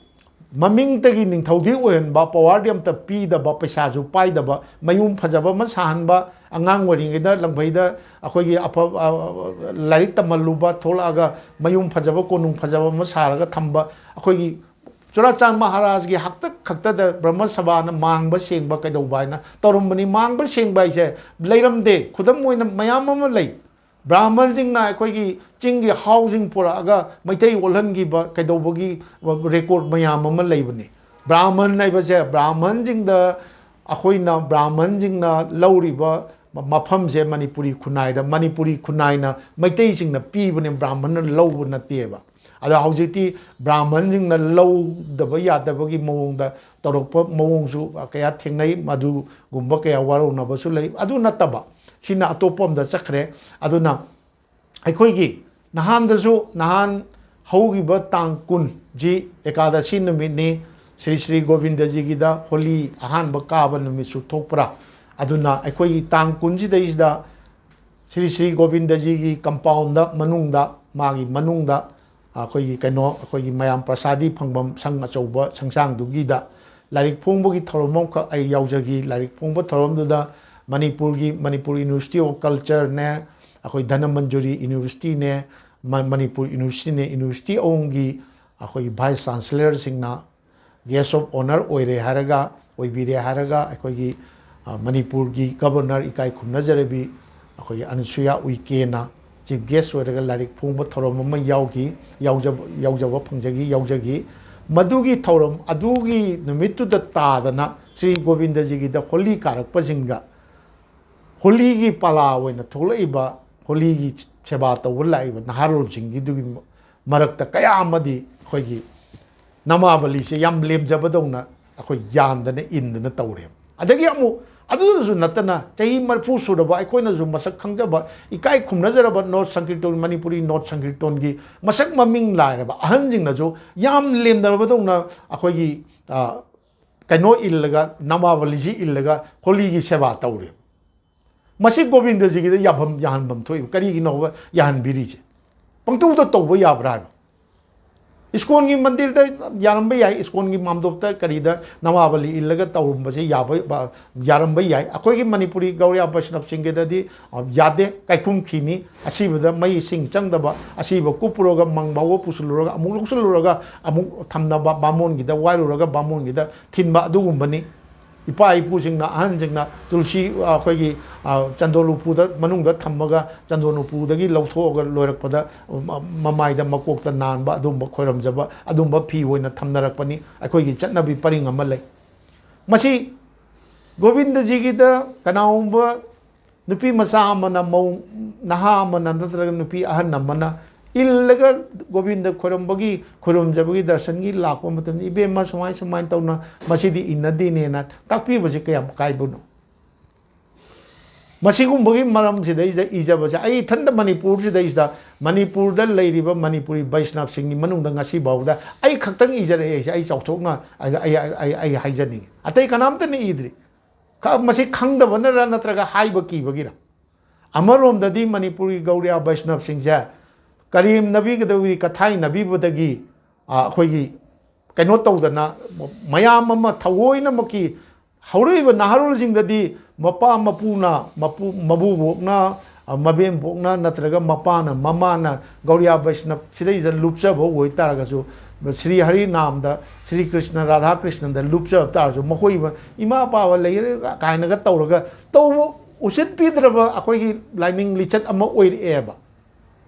ꯃꯃꯤꯡꯇꯒꯤ ꯅꯤꯡꯊꯧꯗꯤ ꯑꯣꯏꯍꯟꯕ, ꯄꯋꯥꯔꯗꯤ ꯑꯝꯇ ꯄꯤꯗꯕ, ꯄꯩꯁꯥꯁꯨ ꯄꯥꯏꯗꯕ, ꯃꯌꯨꯝ ꯐꯖꯕ ꯑꯃ ꯁꯥꯍꯟꯕ, ꯑꯉꯥꯡ ꯑꯣꯏꯔꯤꯉꯩꯗ ꯂꯪꯐꯩꯗ ꯑꯩꯈꯣꯏꯒꯤ ꯑꯐ-, ꯑ-, ꯂꯥꯏꯔꯤꯛ ꯇꯝꯍꯜꯂꯨꯕ, ꯊꯣꯛꯂꯛꯑꯒ ꯃꯌꯨꯝ ꯐꯖꯕ, ꯀꯣꯅꯨꯡ ꯐꯖꯕ ꯑꯃ ꯁꯥꯔꯒ ꯊꯝꯕ, ꯑꯩꯈꯣꯏꯒꯤ ꯆꯨꯔꯥꯆꯥꯟ ꯃꯍꯥꯔꯥꯖꯒꯤ ꯍꯥꯛꯇꯛ ꯈꯛꯇꯗ ꯕ꯭ꯔꯍꯃ ꯁꯚꯥꯅ ꯃꯥꯡꯕ ꯁꯦꯡꯕ ꯀꯩꯗꯧꯕ ꯍꯥꯏꯅ ꯇꯧꯔꯝꯕꯅꯤ꯫ ꯃꯥꯡꯕ ꯁꯦꯡꯕ ꯍꯥꯏꯁꯦ ꯂꯩꯔꯝꯗꯦ꯫ ꯈꯨꯗꯝ ꯑꯣꯏꯅ ꯃꯌꯥꯝ ꯑꯃ ꯂꯩ꯫ ꯕ꯭ꯔꯥꯍꯃꯟꯁꯤꯡꯅ ꯑꯩꯈꯣꯏꯒꯤ ꯆꯤꯡꯒꯤ ꯍꯥꯎꯁꯤꯡ ꯄꯨꯔꯛꯑꯒ ꯃꯩꯇꯩ ꯑꯣꯜꯍꯟꯈꯤꯕ ꯀꯩꯗꯧꯕꯒꯤ ꯔꯦꯀꯣꯔꯠ ꯃꯌꯥꯝ ꯑꯃ ꯂꯩꯕꯅꯤ꯫ ꯕ꯭ꯔꯥꯍꯃꯟ ꯍꯥꯏꯕꯁꯦ ꯕ꯭ꯔꯥꯍꯃꯟꯁꯤꯡꯗ, ꯑꯩꯈꯣꯏꯅ ꯕ꯭ꯔꯥꯍꯃꯟꯁꯤꯡꯅ ꯂꯧꯔꯤꯕ ꯃꯐꯝꯁꯦ ꯃꯅꯤꯄꯨꯔꯤ ꯈꯨꯟꯅꯥꯏꯗ, ꯃꯅꯤꯄꯨꯔꯤ ꯈꯨꯟꯅꯥꯏꯅ ꯃꯩꯇꯩꯁꯤꯡꯅ ꯄꯤꯕꯅꯦ, ꯕ꯭ꯔꯥꯍꯃꯟꯅ ꯂꯧꯕ ꯅꯠꯇꯦꯕ꯫ ꯑꯗꯣ ꯍꯧꯖꯤꯛꯇꯤ ꯕ꯭ꯔꯥꯍꯃꯟꯁꯤꯡꯅ ꯂꯧꯗꯕ ꯌꯥꯗꯕꯒꯤ ꯃꯑꯣꯡꯗ ꯇꯧꯔꯛꯄ ꯃꯑꯣꯡꯁꯨ ꯀꯌꯥ ꯊꯦꯡꯅꯩ꯫ ꯃꯗꯨꯒꯨꯝꯕ ꯀꯌꯥ ꯋꯥꯔꯧꯅꯕꯁꯨ ꯂꯩ꯫ ꯑꯗꯨ ꯅꯠꯇꯕ, ꯁꯤꯅ ꯑꯇꯣꯞꯄ ꯑꯃꯗ ꯆꯠꯈ꯭ꯔꯦ꯫ ꯑꯗꯨꯅ ꯑꯩꯈꯣꯏꯒꯤ ꯅꯍꯥꯟꯗꯁꯨ, ꯅꯍꯥꯟ ꯍꯧꯈꯤꯕ ꯇꯥꯡ ꯀꯨꯟꯁꯤ ꯑꯦꯀꯥꯗꯁꯤ ꯅꯨꯃꯤꯠꯅꯤ꯫ ꯁ꯭ꯔꯤ ꯁ꯭ꯔꯤ ꯒꯣꯕꯤꯟꯗꯖꯤꯒꯤꯗ ꯍꯣꯂꯤ ꯑꯍꯥꯟꯕ ꯀꯥꯕ ꯅꯨꯃꯤꯠꯁꯨ ꯊꯣꯛꯄ꯭ꯔꯥ? ꯑꯗꯨꯅ ꯑꯩꯈꯣꯏꯒꯤ ꯇꯥꯡ ꯀꯨꯟꯁꯤꯗꯩꯁꯤꯗ ꯁ꯭ꯔꯤ ꯁ꯭ꯔꯤ ꯒꯣꯕꯤꯟꯗꯖꯤꯒꯤ ꯀꯝꯄꯥꯎꯟꯗ ꯃꯅꯨꯡꯗ, ꯃꯥꯒꯤ ꯃꯅꯨꯡꯗ ꯑꯩꯈꯣꯏꯒꯤ ꯀꯩꯅꯣ, ꯑꯩꯈꯣꯏꯒꯤ ꯃꯌꯥꯝ ꯄ꯭ꯔꯁꯥꯗꯤ ꯐꯪꯐꯝ ꯁꯪ ꯑꯆꯧꯕ ꯁꯪꯁꯥꯡꯗꯨꯒꯤꯗ ꯂꯥꯏꯔꯤꯛ ꯐꯣꯡꯕꯒꯤ ꯊꯧꯔꯝ ꯑꯃꯈꯛ ꯑꯩ ꯌꯥꯎꯖꯈꯤ꯫ ꯂꯥꯏꯔꯤꯛ ꯐꯣꯡꯕ ꯊꯧꯔꯝꯗꯨꯗ ꯃꯅꯤꯄꯨꯔꯒꯤ, ꯃꯅꯤꯄꯨꯔ ꯌꯨꯅꯤꯚꯔꯁꯤꯇꯤ ꯑꯣꯐ ꯀꯜꯆꯔꯅꯦ, ꯑꯩꯈꯣꯏ ꯙꯅꯃꯟꯖꯨꯔꯤ ꯌꯨꯅꯤꯚꯔꯁꯤꯇꯤꯅꯦ, ꯃ-, ꯃꯅꯤꯄꯨꯔ ꯌꯨꯅꯤꯚꯔꯁꯤꯇꯤꯅꯦ, ꯌꯨꯅꯤꯚꯔꯁꯤꯇꯤ ꯑꯍꯨꯝꯒꯤ ꯑꯩꯈꯣꯏꯒꯤ ꯚꯥꯏꯁ ꯆꯥꯟꯁꯦꯂꯔꯁꯤꯡꯅ ꯒꯦꯁ ꯑꯣꯐ ꯑꯣꯅꯔ ꯑꯣꯏꯔꯦ ꯍꯥꯏꯔꯒ, ꯑꯣꯏꯕꯤꯔꯦ ꯍꯥꯏꯔꯒ, ꯑꯩꯈꯣꯏꯒꯤ, ꯑ, ꯃꯅꯤꯄꯨꯔꯒꯤ ꯒꯕꯔꯅꯔ ꯏꯀꯥꯏ ꯈꯨꯝꯅꯖꯔꯕꯤ ꯑꯩꯈꯣꯏꯒꯤ ꯑꯅꯁꯨꯌꯥ ꯎꯏꯀꯦꯅ ꯆꯤꯐ ꯒꯦꯁ ꯑꯣꯏꯔꯒ ꯂꯥꯏꯔꯤꯛ ꯐꯣꯡꯕ ꯊꯧꯔꯝ ꯑꯃ ꯌꯥꯎꯈꯤ, ꯌꯥꯎꯖꯕ, ꯌꯥꯎꯖꯕ ꯐꯪꯖꯈꯤ, ꯌꯥꯎꯖꯈꯤ꯫ ꯃꯗꯨꯒꯤ ꯊꯧꯔꯝ, ꯑꯗꯨꯒꯤ ꯅꯨꯃꯤꯠꯇꯨꯗ ꯇꯥꯗꯅ ꯁ꯭ꯔꯤ ꯒꯣꯕꯤꯟꯗꯖꯤꯒꯤꯗ ꯍꯣꯂꯤ ꯀꯥꯔꯛꯄꯁꯤꯡꯗ ꯍꯣꯂꯤꯒꯤ ꯄꯥꯂꯥ ꯑꯣꯏꯅ ꯊꯣꯛꯂꯛꯏꯕ, ꯍꯣꯂꯤꯒꯤ ꯁꯦꯕꯥ ꯇꯧꯕ ꯂꯥꯛꯏꯕ ꯅꯍꯥꯔꯣꯜꯁꯤꯡꯒꯤꯗꯨꯒꯤ ꯃꯔꯛꯇ ꯀꯌꯥ ꯑꯃꯗꯤ ꯑꯩꯈꯣꯏꯒꯤ ꯅꯃꯥꯕꯂꯤꯁꯦ ꯌꯥꯝ ꯂꯦꯝꯖꯕꯗꯧꯅ ꯑꯩꯈꯣꯏ ꯌꯥꯟꯗꯅ ꯏꯟꯗꯅ ꯇꯧꯔꯦꯕ꯫ ꯑꯗꯒꯤ ꯑꯃꯨꯛ ꯑꯗꯨꯗꯁꯨ ꯅꯠꯇꯅ ꯆꯍꯤ ꯃꯔꯤꯐꯨ ꯁꯨꯔꯕ ꯑꯩꯈꯣꯏꯅꯁꯨ ꯃꯁꯛ ꯈꯪꯖꯕ, ꯏꯀꯥꯏ ꯈꯨꯝꯅꯖꯔꯕ ꯅꯣꯔꯠ ꯁꯪꯀꯤꯔꯇꯣꯟ, ꯃꯅꯤꯄꯨꯔꯤ ꯅꯣꯔꯠ ꯁꯪꯀꯤꯔꯇꯣꯟꯒꯤ ꯃꯁꯛ ꯃꯃꯤꯡ ꯂꯥꯏꯔꯕ ꯑꯍꯟꯁꯤꯡꯅꯁꯨ ꯌꯥꯝ ꯂꯦꯝꯅꯔꯕꯗꯧꯅ ꯑꯩꯈꯣꯏꯒꯤ, ꯑ, ꯀꯩꯅꯣ ꯏꯜꯂꯒ, ꯅꯃꯥꯕꯂꯤꯁꯤ ꯏꯜꯂꯒ ꯍꯣꯂꯤꯒꯤ ꯁꯦꯕꯥ ꯇꯧꯔꯦꯕ꯫ ꯃꯁꯤ ꯒꯣꯕꯤꯟꯗꯖꯤꯒꯤꯗ ꯌꯥꯐꯝ, ꯌꯥꯍꯟꯐꯝ ꯊꯣꯛꯏꯕ ꯀꯔꯤꯒꯤꯅꯣꯕ ꯌꯥꯍꯟꯕꯤꯔꯤꯁꯦ? ꯄꯪꯇꯧꯗ ꯇꯧꯕ ꯌꯥꯕ꯭ꯔꯥ ꯍꯥꯏꯕ? ꯏꯁꯀꯣꯟꯒꯤ ꯃꯟꯗꯤꯔꯗ ꯌꯥꯔꯝꯕ ꯌꯥꯏ, ꯏꯁꯀꯣꯟꯒꯤ ꯃꯥꯝꯗꯣꯞꯇ ꯀꯔꯤꯗ ꯅꯃꯥꯕꯂꯤ ꯏꯜꯂꯒ ꯇꯧꯔꯝꯕꯁꯦ ꯌꯥꯕ, ꯌꯥꯔꯝꯕ ꯌꯥꯏ꯫ ꯑꯩꯈꯣꯏꯒꯤ ꯃꯅꯤꯄꯨꯔꯤ ꯒꯧꯔꯤꯌꯥ ꯕꯩꯁꯅꯕꯁꯤꯡꯒꯤꯗꯗꯤ, ꯑ, ꯌꯥꯗꯦ, ꯀꯩꯈꯨꯝ ꯈꯤꯅꯤ, ꯑꯁꯤꯕꯗ ꯃꯩ ꯏꯁꯤꯡ ꯆꯪꯗꯕ, ꯑꯁꯤꯕ ꯀꯨꯞꯄꯨꯔꯒ ꯃꯪ ꯐꯥꯎꯕ ꯄꯨꯁꯤꯜꯂꯨꯔꯒ ꯑꯃꯨꯛ ꯂꯧꯁꯤꯜꯂꯨꯔꯒ ꯑꯃꯨꯛ ꯊꯝꯅꯕ, ꯕꯥꯃꯣꯟꯒꯤꯗ ꯋꯥꯏꯔꯨꯔꯒ ꯕꯥꯃꯣꯟꯒꯤꯗ ꯊꯤꯟꯕ, ꯑꯗꯨꯒꯨꯝꯕꯅꯤ꯫ ꯏꯄꯥ ꯏꯄꯨꯁꯤꯡꯅ, ꯑꯍꯟꯁꯤꯡꯅ ꯇꯨꯜꯁꯤ, ꯑꯩꯈꯣꯏꯒꯤ, ꯑ, ꯆꯟꯗꯣꯟ ꯎꯄꯨꯗ, ꯃꯅꯨꯡꯗ ꯊꯝꯃꯒ ꯆꯟꯗꯣꯟ ꯎꯄꯨꯗꯒꯤ ꯂꯧꯊꯣꯛꯑꯒ ꯂꯣꯏꯔꯛꯄꯗ, ꯃ-, ꯃꯃꯥꯏꯗ ꯃꯀꯣꯛꯇ ꯅꯥꯟꯕ ꯑꯗꯨꯝꯕ ꯈꯣꯏꯔꯝꯖꯕ, ꯑꯗꯨꯝꯕ ꯐꯤ ꯑꯣꯏꯅ ꯊꯝꯅꯔꯛꯄꯅꯤ꯫ ꯑꯩꯈꯣꯏꯒꯤ ꯆꯠꯅꯕꯤ ꯄꯔꯤꯡ ꯑꯃ ꯂꯩ꯫ ꯃꯁꯤ ꯒꯣꯕꯤꯟꯗꯖꯤꯒꯤꯗ ꯀꯅꯥꯒꯨꯝꯕ ꯅꯨꯄꯤ ꯃꯆꯥ ꯑꯃꯅ, ꯃꯧ ꯅꯍꯥ ꯑꯃꯅ ꯅꯠꯇ꯭ꯔꯒ ꯅꯨꯄꯤ ꯑꯍꯟ ꯑꯃꯅ ꯏꯜꯂꯒ ꯒꯣꯕꯤꯟꯗ ꯈꯣꯏꯔꯝꯕꯒꯤ, ꯈꯣꯏꯔꯝꯖꯕꯒꯤ ꯗꯔꯁꯟꯒꯤ ꯂꯥꯛꯄ ꯃꯇꯝꯗ, "ꯏꯕꯦꯝꯃ, ꯁꯨꯃꯥꯏ ꯁꯨꯃꯥꯏꯅ ꯇꯧꯅ ꯃꯁꯤꯗꯤ ꯏꯟꯅꯗꯦꯅꯦꯅ" ꯇꯥꯛꯄꯤꯕꯁꯤ ꯀꯌꯥꯝ ꯀꯥꯏꯕꯅꯣ? ꯃꯁꯤꯒꯨꯝꯕꯒꯤ ꯃꯔꯝꯁꯤꯗꯩꯁꯤꯗ ꯏꯖꯕꯁꯦ, ꯑꯩ ꯏꯊꯟꯇ ꯃꯅꯤꯄꯨꯔꯁꯤꯗꯩꯁꯤꯗ, ꯃꯅꯤꯄꯨꯔꯗ ꯂꯩꯔꯤꯕ ꯃꯅꯤꯄꯨꯔꯤ ꯕꯩꯁꯅꯥꯞꯁꯤꯡꯒꯤ ꯃꯅꯨꯡꯗ ꯉꯁꯤ ꯐꯥꯎꯕꯗ ꯑꯩ ꯈꯛꯇꯪ ꯏꯖꯔꯛꯑꯦ꯫ ꯑꯩꯁꯦ ꯑꯩ ꯆꯥꯎꯊꯣꯛꯅ ꯑꯩ, ꯑꯩ, ꯑꯩ, ꯑꯩ ꯍꯥꯏꯖꯅꯤꯡꯉꯤ꯫ ꯑꯇꯩ ꯀꯅꯥꯝꯇꯅ ꯏꯗ꯭ꯔꯤ꯫ ꯈ-, ꯃꯁꯤ ꯈꯪꯗꯕꯅꯔ ꯅꯠꯇ꯭ꯔꯒ ꯍꯥꯏꯕ ꯀꯤꯕꯒꯤꯔ? ꯑꯃꯔꯣꯝꯗꯗꯤ ꯃꯅꯤꯄꯨꯔꯒꯤ ꯒꯧꯔꯤꯌꯥ ꯕꯩꯁꯅꯞꯁꯤꯡꯁꯦ ꯀꯔꯤꯝ ꯅꯕꯤꯒꯗꯧꯒꯤ ꯀꯊꯥꯏ ꯅꯕꯤꯕꯗꯒꯤ, ꯑ, ꯑꯩꯈꯣꯏꯒꯤ ꯀꯩꯅꯣ ꯇꯧꯗꯅ, ꯃꯌꯥꯝ ꯑꯃ ꯊꯑꯣꯏꯅꯃꯛꯀꯤ ꯍꯧꯔꯛꯏꯕ ꯅꯍꯥꯔꯣꯜꯁꯤꯡꯗꯗꯤ ꯃꯄꯥ ꯃꯄꯨꯅ, ꯃꯄꯨ, ꯃꯕꯨꯕꯣꯛꯅ, ꯑ, ꯃꯕꯦꯝꯕꯣꯛꯅ ꯅꯠꯇ꯭ꯔꯒ ꯃꯄꯥꯅ, ꯃꯃꯥꯅ ꯒꯧꯔꯤꯌꯥ ꯕꯩꯁꯅꯞ ꯁꯤꯗꯩꯁꯤꯗ ꯂꯨꯞꯆꯕ ꯑꯣꯏꯇꯥꯔꯒꯁꯨ, ꯁ꯭ꯔꯤ ꯍꯔꯤ ꯅꯥꯝꯗ, ꯁ꯭ꯔꯤ ꯀ꯭ꯔꯤꯁꯅ, ꯔꯥꯙꯥ ꯀ꯭ꯔꯤꯁꯅꯗ ꯂꯨꯞꯆꯕ ꯇꯥꯔꯁꯨ, ꯃꯈꯣꯏ ꯏꯃꯥ ꯏꯄꯥ ꯂꯩ ꯀꯥꯏꯅꯒ ꯇꯧꯔꯒ ꯇꯧꯕ ꯎꯁꯤꯠꯄꯤꯗ꯭ꯔꯕ ꯑꯩꯈꯣꯏꯒꯤ ꯂꯥꯏꯅꯤꯡ ꯂꯤꯆꯠ ꯑꯃ ꯑꯣꯏꯔꯛꯑꯦꯕ꯫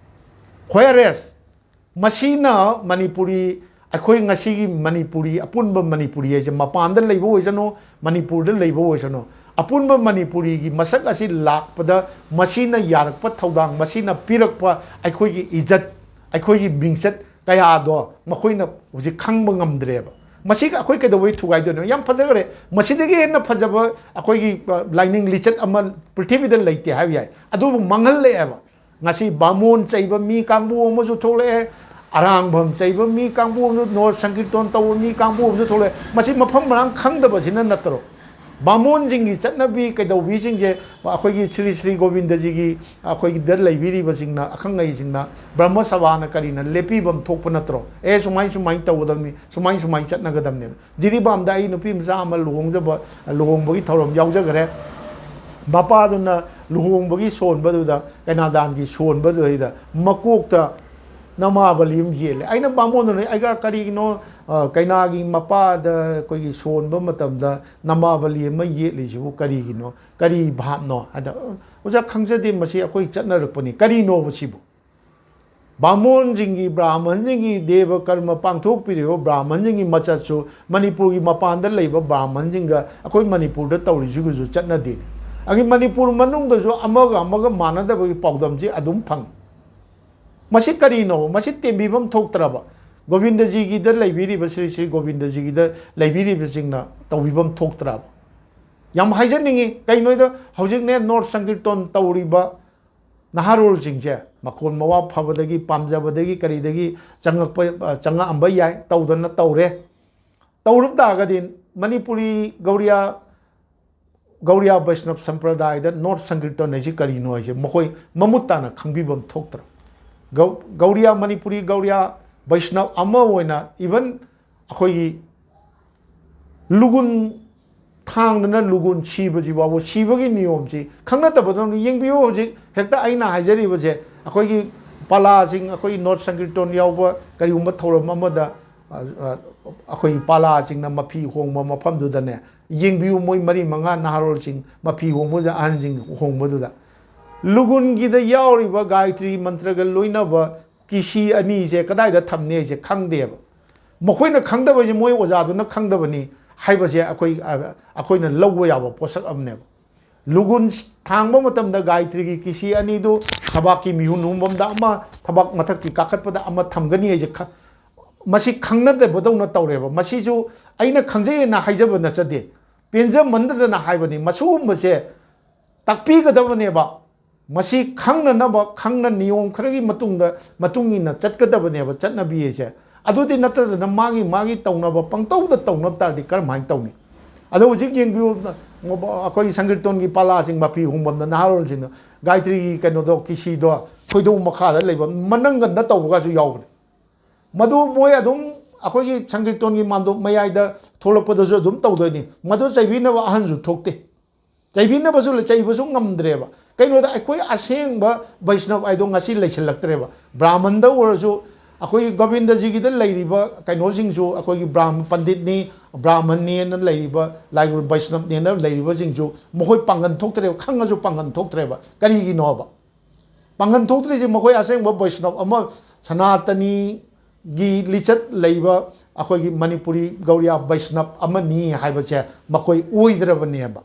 Whereas ꯃꯁꯤꯅ ꯃꯅꯤꯄꯨꯔꯤ, ꯑꯩꯈꯣꯏ ꯉꯁꯤꯒꯤ ꯃꯅꯤꯄꯨꯔꯤ, ꯑꯄꯨꯟꯕ ꯃꯅꯤꯄꯨꯔꯤ ꯍꯥꯏꯁꯦ, ꯃꯄꯥꯟꯗ ꯂꯩꯕ ꯑꯣꯏꯁꯅꯨ, ꯃꯅꯤꯄꯨꯔꯗ ꯂꯩꯕ ꯑꯣꯏꯁꯅꯨ, ꯑꯄꯨꯟꯕ ꯃꯅꯤꯄꯨꯔꯤꯒꯤ ꯃꯁꯛ ꯑꯁꯤ ꯂꯥꯛꯄꯗ ꯃꯁꯤꯅ ꯌꯥꯔꯛꯄ ꯊꯧꯗꯥꯡ, ꯃꯁꯤꯅ ꯄꯤꯔꯛꯄ ꯑꯩꯈꯣꯏꯒꯤ ꯏꯖꯠ, ꯑꯩꯈꯣꯏꯒꯤ ꯃꯤꯡꯆꯠ ꯀꯌꯥꯗꯣ ꯃꯈꯣꯏꯅ ꯍꯧꯖꯤꯛ ꯈꯪꯕ ꯉꯝꯗ꯭ꯔꯦꯕ꯫ ꯃꯁꯤꯒ ꯑꯩꯈꯣꯏ ꯀꯩꯗꯧꯕꯩ ꯊꯨꯒꯥꯏꯗꯣꯏꯅꯣ? ꯌꯥꯝ ꯐꯖꯈ꯭ꯔꯦ꯫ ꯃꯁꯤꯗꯒꯤ ꯍꯦꯟꯅ ꯐꯖꯕ ꯑꯩꯈꯣꯏꯒꯤ, ꯑ, ꯂꯥꯏꯅꯤꯡ ꯂꯤꯆꯠ ꯑꯃ ꯄ꯭ꯔꯤꯊꯤꯕꯤꯗ ꯂꯩꯇꯦ ꯍꯥꯏꯕ ꯌꯥꯏ꯫ ꯑꯗꯨꯕꯨ ꯃꯥꯡꯍꯜꯂꯛꯑꯦꯕ꯫ ꯉꯁꯤ ꯕꯥꯃꯣꯟ ꯆꯩꯕ ꯃꯤ ꯀꯥꯡꯕꯨ ꯑꯃꯁꯨ ꯊꯣꯛꯂꯛꯑꯦ, ꯑꯔꯥꯡꯕꯝ ꯆꯩꯕ ꯃꯤ ꯀꯥꯡꯕꯨ ꯑꯃꯁꯨ, ꯅꯣꯔ ꯁꯪꯀꯤꯔꯇꯣꯟ ꯇꯧꯕ ꯃꯤ ꯀꯥꯡꯕꯨ ꯑꯃꯁꯨ ꯊꯣꯛꯂꯛꯑꯦ꯫ ꯃꯁꯤ ꯃꯐꯝ ꯃꯔꯥꯡ ꯈꯪꯗꯕꯁꯤꯅ ꯅꯠꯇ꯭ꯔꯣ? ꯕꯥꯃꯣꯟꯁꯤꯡꯒꯤ ꯆꯠꯅꯕꯤ ꯀꯩꯗꯧꯕꯤꯁꯤꯡꯁꯦ ꯑꯩꯈꯣꯏꯒꯤ ꯁ꯭ꯔꯤ ꯁ꯭ꯔꯤ ꯒꯣꯕꯤꯟꯗꯖꯤꯒꯤ ꯑꯩꯈꯣꯏꯒꯤꯗ ꯂꯩꯕꯤꯔꯤꯕꯁꯤꯡꯅ, ꯑꯈꯪ ꯑꯍꯩꯁꯤꯡꯅ, ꯕ꯭ꯔꯍ꯭ꯃ ꯁꯚꯥꯅ ꯀꯔꯤꯅ ꯂꯦꯞꯄꯤꯕ ꯑꯃ ꯊꯣꯛꯄ ꯅꯠꯇ꯭ꯔꯣ? ꯑꯦ, ꯁꯨꯃꯥꯏ ꯁꯨꯃꯥꯏꯅ ꯇꯧꯒꯗꯕꯅꯤ, ꯁꯨꯃꯥꯏ ꯁꯨꯃꯥꯏꯅ ꯆꯠꯅꯒꯗꯕꯅꯦꯕ꯫ ꯖꯤꯔꯤꯕꯥꯝꯗ ꯑꯩ ꯅꯨꯄꯤ ꯃꯆꯥ ꯑꯃ ꯂꯨꯍꯣꯡꯖꯕ, ꯂꯨꯍꯣꯡꯕꯒꯤ ꯊꯧꯔꯝ ꯌꯥꯎꯖꯈꯔꯦ꯫ ꯃꯄꯥꯗꯨꯅ ꯂꯨꯍꯣꯡꯕꯒꯤ ꯁꯣꯟꯕꯗꯨꯗ, ꯀꯩꯅꯥꯗꯥꯟꯒꯤ ꯁꯣꯟꯕꯗꯨꯗꯩꯗ ꯃꯀꯣꯛꯇ ꯅꯃꯥꯕꯂꯤ ꯑꯃ ꯌꯦꯠꯂꯦ꯫ ꯑꯩꯅ ꯕꯥꯃꯣꯟꯗꯨꯅ, "ꯑꯩꯒ ꯀꯔꯤꯒꯤꯅꯣ, ꯑ, ꯀꯩꯅꯥꯒꯤ ꯃꯄꯥꯗ ꯑꯩꯈꯣꯏꯒꯤ ꯁꯣꯟꯕ ꯃꯇꯝꯗ ꯅꯃꯥꯕꯂꯤ ꯑꯃ ꯌꯦꯠꯂꯤꯁꯤꯕꯨ ꯀꯔꯤꯒꯤꯅꯣ? ꯀꯔꯤ ꯚꯥꯞꯅꯣ?" ꯍꯥꯏꯗ, "ꯑꯣꯖꯥ, ꯈꯪꯖꯗꯦ, ꯃꯁꯤ ꯑꯩꯈꯣꯏ ꯆꯠꯅꯔꯛꯄꯅꯤ꯫" "ꯀꯔꯤꯅꯣꯕ ꯁꯤꯕꯨ?" ꯕꯥꯃꯣꯟꯁꯤꯡꯒꯤ, ꯕ꯭ꯔꯥꯍꯃꯟꯁꯤꯡꯒꯤ ꯗꯦꯕ ꯀꯔꯃ ꯄꯥꯡꯊꯣꯛꯄꯤꯔꯤꯕ ꯕ꯭ꯔꯥꯍꯃꯟꯁꯤꯡꯒꯤ ꯃꯆꯠꯁꯨ ꯃꯅꯤꯄꯨꯔꯒꯤ ꯃꯄꯥꯟꯗ ꯂꯩꯕ ꯕ꯭ꯔꯥꯍꯃꯟꯁꯤꯡꯒ ꯑꯩꯈꯣꯏ ꯃꯅꯤꯄꯨꯔꯗ ꯇꯧꯔꯤꯁꯤꯒꯁꯨ ꯆꯠꯅꯗꯦꯅꯦ꯫ ꯑꯗꯒꯤ ꯃꯅꯤꯄꯨꯔ ꯃꯅꯨꯡꯗꯁꯨ ꯑꯃꯒ ꯑꯃꯒ ꯃꯥꯟꯅꯗꯕꯒꯤ ꯄꯥꯎꯗꯝꯁꯤ ꯑꯗꯨꯝ ꯐꯪꯉꯤ꯫ ꯃꯁꯤ ꯀꯔꯤꯅꯣ? ꯃꯁꯤ ꯇꯦꯝꯕꯤꯐꯝ ꯊꯣꯛꯇ꯭ꯔꯕ? ꯒꯣꯕꯤꯟꯗꯖꯤꯒꯤꯗ ꯂꯩꯕꯤꯔꯤꯕ, ꯁ꯭ꯔꯤ ꯁ꯭ꯔꯤ ꯒꯣꯕꯤꯟꯗꯖꯤꯒꯤꯗ ꯂꯩꯕꯤꯔꯤꯕꯁꯤꯡꯅ ꯇꯧꯕꯤꯐꯝ ꯊꯣꯛꯇ꯭ꯔꯕ? ꯌꯥꯝ ꯍꯥꯏꯖꯅꯤꯡꯉꯤ꯫ ꯀꯩꯅꯣꯗ ꯍꯧꯖꯤꯛꯅꯦ ꯅꯣꯔꯠ ꯁꯪꯀꯤꯔꯇꯣꯟ ꯇꯧꯔꯤꯕ ꯅꯍꯥꯔꯣꯜꯁꯤꯡꯁꯦ ꯃꯈꯣꯟ ꯃꯋꯥ ꯐꯕꯗꯒꯤ, ꯄꯥꯝꯖꯕꯗꯒꯤ, ꯀꯔꯤꯗꯒꯤ ꯆꯪꯉꯛꯄ, ꯑ, ꯆꯪꯉꯛꯑꯝꯕ ꯌꯥꯏ, ꯇꯧꯗꯅ ꯇꯧꯔꯦ꯫ ꯇꯧꯔꯨꯕ ꯇꯥꯔꯒꯗꯤ ꯃꯅꯤꯄꯨꯔꯤ ꯒꯧꯔꯤꯌꯥ, ꯒꯧꯔꯤꯌꯥ ꯕꯩꯁꯅꯕ ꯁꯝꯄ꯭ꯔꯗꯥꯌꯗ ꯅꯣꯔꯠ ꯁꯪꯀꯤꯔꯇꯟ ꯍꯥꯏꯁꯤ ꯀꯔꯤꯅꯣ ꯍꯥꯏꯁꯦ ꯃꯈꯣꯏ ꯃꯃꯨꯠ ꯇꯥꯅ ꯈꯪꯕꯤꯕꯝ ꯊꯣꯛꯇ꯭ꯔꯣ? ꯒꯧ-, ꯒꯧꯔꯤꯌꯥ, ꯃꯅꯤꯄꯨꯔꯤ ꯒꯧꯔꯤꯌꯥ ꯕꯩꯁꯅꯕ ꯑꯃ ꯑꯣꯏꯅ, even ꯑꯩꯈꯣꯏꯒꯤ ꯂꯨꯒꯨꯟ ꯊꯥꯡꯗꯅ ꯂꯨꯒꯨꯟ ꯁꯤꯕꯁꯤ ꯐꯥꯎꯕ, ꯁꯤꯕꯒꯤ ꯅꯤꯌꯣꯝꯁꯤ ꯈꯪꯅꯗꯕꯗꯧꯅ꯫ ꯌꯦꯡꯕꯤꯌꯨ, ꯍꯧꯖꯤꯛ ꯍꯦꯛꯇ ꯑꯩꯅ ꯍꯥꯏꯖꯔꯤꯕꯁꯦ, ꯑꯩꯈꯣꯏꯒꯤ ꯄꯂꯥꯁꯤꯡ, ꯑꯩꯈꯣꯏꯒꯤ ꯅꯣꯔꯠ ꯁꯪꯀꯤꯔꯇꯟ ꯌꯥꯎꯕ ꯀꯔꯤꯒꯨꯝꯕ ꯊꯧꯔꯝ ꯑꯃꯗ, ꯑ, ꯑ, ꯑꯩꯈꯣꯏꯒꯤ ꯄꯂꯥꯁꯤꯡꯅ ꯃꯐꯤ ꯍꯣꯡꯕ ꯃꯐꯝꯗꯨꯗꯅꯦ, ꯌꯦꯡꯕꯤꯌꯨ, ꯃꯣꯏ ꯃꯔꯤ ꯃꯉꯥ ꯅꯍꯥꯔꯣꯜꯁꯤꯡ ꯃꯐꯤ ꯍꯣꯡꯕꯗ, ꯑꯍꯟꯁꯤꯡ ꯍꯣꯡꯕꯗꯨꯗ, ꯂꯨꯒꯨꯟꯒꯤꯗ ꯌꯥꯎꯔꯤꯕ ꯒꯥꯌꯇ꯭ꯔꯤ ꯃꯟꯇ꯭ꯔꯒ ꯂꯣꯏꯅꯕ ꯀꯤꯁꯤ ꯑꯅꯤꯁꯦ ꯀꯗꯥꯏꯗ ꯊꯝꯅꯤ ꯍꯥꯏꯁꯦ ꯈꯪꯗꯦꯕ꯫ ꯃꯈꯣꯏꯅ ꯈꯪꯗꯕꯁꯦ ꯃꯣꯏ ꯑꯣꯖꯥꯗꯨꯅ ꯈꯪꯗꯕꯅꯤ ꯍꯥꯏꯕꯁꯦ ꯑꯩꯈꯣꯏ, ꯑ, ꯑꯩꯈꯣꯏꯅ ꯂꯧꯕ ꯌꯥꯕ ꯄꯣꯠꯁꯛ ꯑꯃꯅꯦꯕ꯫ ꯂꯨꯒꯨꯟ ꯊꯥꯡꯕ ꯃꯇꯝꯗ ꯒꯥꯌꯇ꯭ꯔꯤꯒꯤ ꯀꯤꯁꯤ ꯑꯅꯤꯗꯨ ꯊꯕꯥꯛꯀꯤ ꯃꯤꯍꯨꯟ ꯍꯨꯝꯐꯝꯗ ꯑꯃ, ꯊꯕꯥꯛ ꯃꯊꯛꯀꯤ ꯀꯥꯈꯠꯄꯗ ꯑꯃ ꯊꯝꯒꯅꯤ ꯍꯥꯏꯁꯦ ꯈ-, ꯃꯁꯤ ꯈꯪꯅꯗꯕꯗꯧꯅ ꯇꯧꯔꯦꯕ꯫ ꯃꯁꯤꯁꯨ ꯑꯩꯅ ꯈꯪꯖꯩ ꯍꯥꯏꯅ ꯍꯥꯏꯖꯕ ꯅꯠꯆꯗꯦ, ꯄꯦꯟꯖꯃꯟꯗꯗꯅ ꯍꯥꯏꯕꯅꯤ꯫ ꯃꯁꯤꯒꯨꯝꯕꯁꯦ ꯇꯥꯛꯄꯤꯒꯗꯕꯅꯦꯕ꯫ ꯃꯁꯤ ꯈꯪꯅꯅꯕ, ꯈꯪꯅ ꯅꯤꯌꯣꯝ ꯈꯔꯒꯤ ꯃꯇꯨꯡꯗ, ꯃꯇꯨꯡ ꯏꯟꯅ ꯆꯠꯀꯗꯕꯅꯦꯕ ꯆꯠꯅꯕꯤ ꯍꯥꯏꯁꯦ꯫ ꯑꯗꯨꯗꯤ ꯅꯠꯇꯗꯅ ꯃꯥꯒꯤ, ꯃꯥꯒꯤ ꯇꯧꯅꯕ ꯄꯪꯇꯧꯗ ꯇꯧꯅꯕ ꯇꯥꯔꯗꯤ ꯀꯔꯝꯍꯥꯏꯅ ꯇꯧꯅꯤ? ꯑꯗꯣ ꯍꯧꯖꯤꯛ ꯌꯦꯡꯕꯤꯌꯨ, ꯑꯩꯈꯣꯏꯒꯤ ꯁꯪꯀꯤꯔꯇꯣꯟꯒꯤ ꯄꯥꯂꯥꯁꯤꯡ, ꯃꯐꯤ ꯍꯣꯡꯐꯝꯗ ꯅꯍꯥꯔꯣꯜꯁꯤꯡꯅ ꯒꯥꯌꯇ꯭ꯔꯤꯒꯤ ꯀꯩꯅꯣꯗꯣ, ꯀꯤꯁꯤꯗꯣ ꯊꯣꯏꯗꯧ ꯃꯈꯥꯗ ꯂꯩꯕ ꯃꯅꯪꯒꯟꯗ ꯇꯧꯕꯒꯁꯨ ꯌꯥꯎꯕꯅꯦ꯫ ꯃꯗꯨ ꯃꯣꯏ ꯑꯗꯨꯝ ꯑꯩꯈꯣꯏꯒꯤ ꯁꯪꯀꯤꯔꯇꯣꯟꯒꯤ ꯃꯥꯟꯗꯣꯞ ꯃꯌꯥꯏꯗ ꯊꯣꯛꯂꯛꯄꯗꯁꯨ ꯑꯗꯨꯝ ꯇꯧꯗꯣꯏꯅꯤ꯫ ꯃꯗꯨ ꯆꯩꯕꯤꯅꯕ ꯑꯍꯟꯁꯨ ꯊꯣꯛꯇꯦ꯫ ꯆꯩꯕꯤꯅꯕꯁꯨ ꯂꯩ-, ꯆꯩꯕꯁꯨ ꯉꯝꯗ꯭ꯔꯦꯕ꯫ ꯀꯩꯅꯣꯗ ꯑꯩꯈꯣꯏ ꯑꯁꯦꯡꯕ ꯕꯩꯁꯅꯕ ꯍꯥꯏꯗꯣ ꯉꯁꯤ ꯂꯩꯁꯤꯜꯂꯛꯇ꯭ꯔꯦꯕ꯫ ꯕ꯭ꯔꯥꯍꯃꯟꯗ ꯑꯣꯏꯔꯁꯨ, ꯑꯩꯈꯣꯏꯒꯤ ꯒꯣꯕꯤꯟꯗꯖꯤꯒꯤꯗ ꯂꯩꯔꯤꯕ ꯀꯩꯅꯣꯁꯤꯡꯁꯨ, ꯑꯩꯈꯣꯏꯒꯤ ꯕ꯭ꯔꯥꯍꯃ ꯄꯟꯗꯤꯠꯅꯤ, ꯕ꯭ꯔꯥꯍꯃꯟꯅꯦꯅ ꯂꯩꯔꯤꯕ, ꯂꯥꯏꯒꯨꯔꯨ ꯕꯩꯁꯅꯕꯅꯦꯅ ꯂꯩꯔꯤꯕꯁꯤꯡꯁꯨ ꯃꯈꯣꯏ ꯄꯥꯡꯒꯟ ꯊꯣꯛꯇ꯭ꯔꯦꯕ, ꯈꯪꯉꯁꯨ ꯄꯥꯡꯒꯟ ꯊꯣꯛꯇ꯭ꯔꯦꯕ꯫ ꯀꯔꯤꯒꯤꯅꯣꯕ ꯄꯥꯡꯒꯟ ꯊꯣꯛꯇ꯭ꯔꯤꯁꯦ? ꯃꯈꯣꯏ ꯑꯁꯦꯡꯕ ꯕꯩꯁꯅꯕ ꯑꯃ, ꯁꯅꯥꯇꯅꯤꯒꯤ ꯂꯤꯆꯠ ꯂꯩꯕ ꯑꯩꯈꯣꯏꯒꯤ ꯃꯅꯤꯄꯨꯔꯤ ꯒꯧꯔꯤꯌꯥ ꯕꯩꯁꯅꯕ ꯑꯃꯅꯤ ꯍꯥꯏꯕꯁꯦ ꯃꯈꯣꯏ ꯑꯣꯏꯗ꯭ꯔꯕꯅꯦꯕ꯫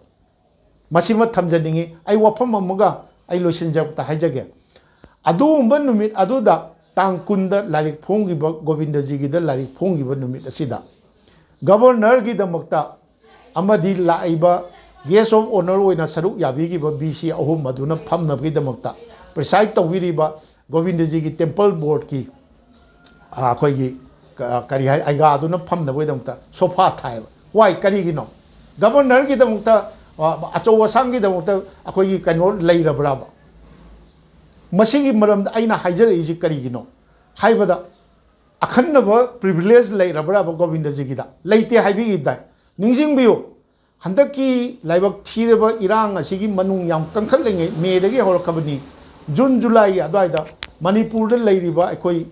ꯃꯁꯤꯃ ꯊꯝꯖꯅꯤꯡꯉꯤ꯫ ꯑꯩ ꯋꯥꯐꯝ ꯑꯃꯒ ꯑꯩ ꯂꯣꯏꯁꯤꯟꯖꯔꯛꯄꯗ ꯍꯥꯏꯖꯒꯦ꯫ ꯑꯗꯨꯒꯨꯝꯕ ꯅꯨꯃꯤꯠ ꯑꯗꯨꯗ, ꯇꯥꯡ ꯀꯨꯟꯗ ꯂꯥꯏꯔꯤꯛ ꯐꯣꯡꯈꯤꯕ, ꯒꯣꯕꯤꯟꯗꯖꯤꯒꯤꯗ ꯂꯥꯏꯔꯤꯛ ꯐꯣꯡꯈꯤꯕ ꯅꯨꯃꯤꯠ ꯑꯁꯤꯗ, ꯒꯕꯔꯅꯔꯒꯤꯗꯃꯛꯇ ꯑꯃꯗꯤ ꯂꯥꯛꯏꯕ guest of honour ꯑꯣꯏꯅ ꯁꯔꯨꯛ ꯌꯥꯕꯤꯈꯤꯕ ꯕꯤ ꯁꯤ ꯑꯍꯨꯝ ꯑꯗꯨꯅ ꯐꯝꯅꯕꯒꯤꯗꯃꯛꯇ preside ꯇꯧꯕꯤꯔꯤꯕ ꯒꯣꯕꯤꯟꯗꯖꯤꯒꯤ temple boardꯀꯤ, ꯑ, ꯑꯩꯈꯣꯏꯒꯤ ꯀ-, ꯀꯔꯤ ꯍꯥꯏ, ꯑꯩꯒꯥꯗꯨꯅ ꯐꯝꯅꯕꯒꯤꯗꯃꯛꯇ sofa ꯊꯥꯏꯌꯦꯕ꯫ Why? ꯀꯔꯤꯒꯤꯅꯣ? ꯒꯕꯔꯅꯔꯒꯤꯗꯃꯛꯇ, ꯑ, ꯑꯆꯧ ꯑꯁꯥꯡꯒꯤꯗꯃꯛꯇ ꯑꯩꯈꯣꯏꯒꯤ ꯀꯩꯅꯣ ꯂꯩꯔꯕ꯭ꯔꯕ? ꯃꯁꯤꯒꯤ ꯃꯔꯝꯗ ꯑꯩꯅ ꯍꯥꯏꯖꯔꯛꯏꯁꯤ ꯀꯔꯤꯒꯤꯅꯣ ꯍꯥꯏꯕꯗ, ꯑꯈꯟꯅꯕ privilege ꯂꯩꯔꯕ꯭ꯔꯕ ꯒꯣꯕꯤꯟꯗꯖꯤꯒꯤꯗ? ꯂꯩꯇꯦ ꯍꯥꯏꯕꯤꯈꯤꯗꯥꯏ? ꯅꯤꯡꯁꯤꯡꯕꯤꯌꯨ, ꯍꯟꯗꯛꯀꯤ ꯂꯥꯏꯕꯛ ꯊꯤꯔꯕ ꯏꯔꯥꯡ ꯑꯁꯤꯒꯤ ꯃꯅꯨꯡ ꯌꯥꯝ ꯀꯟꯈꯠꯂꯤꯉꯩ, ꯃꯦꯗꯒꯤ ꯍꯧꯔꯛꯈ꯭ꯔꯕꯅꯤ, ꯖꯨꯟ ꯖꯨꯂꯥꯏꯒꯤ ꯑꯗꯨꯋꯥꯏꯗ ꯃꯅꯤꯄꯨꯔꯗ ꯂꯩꯔꯤꯕ ꯑꯩꯈꯣꯏ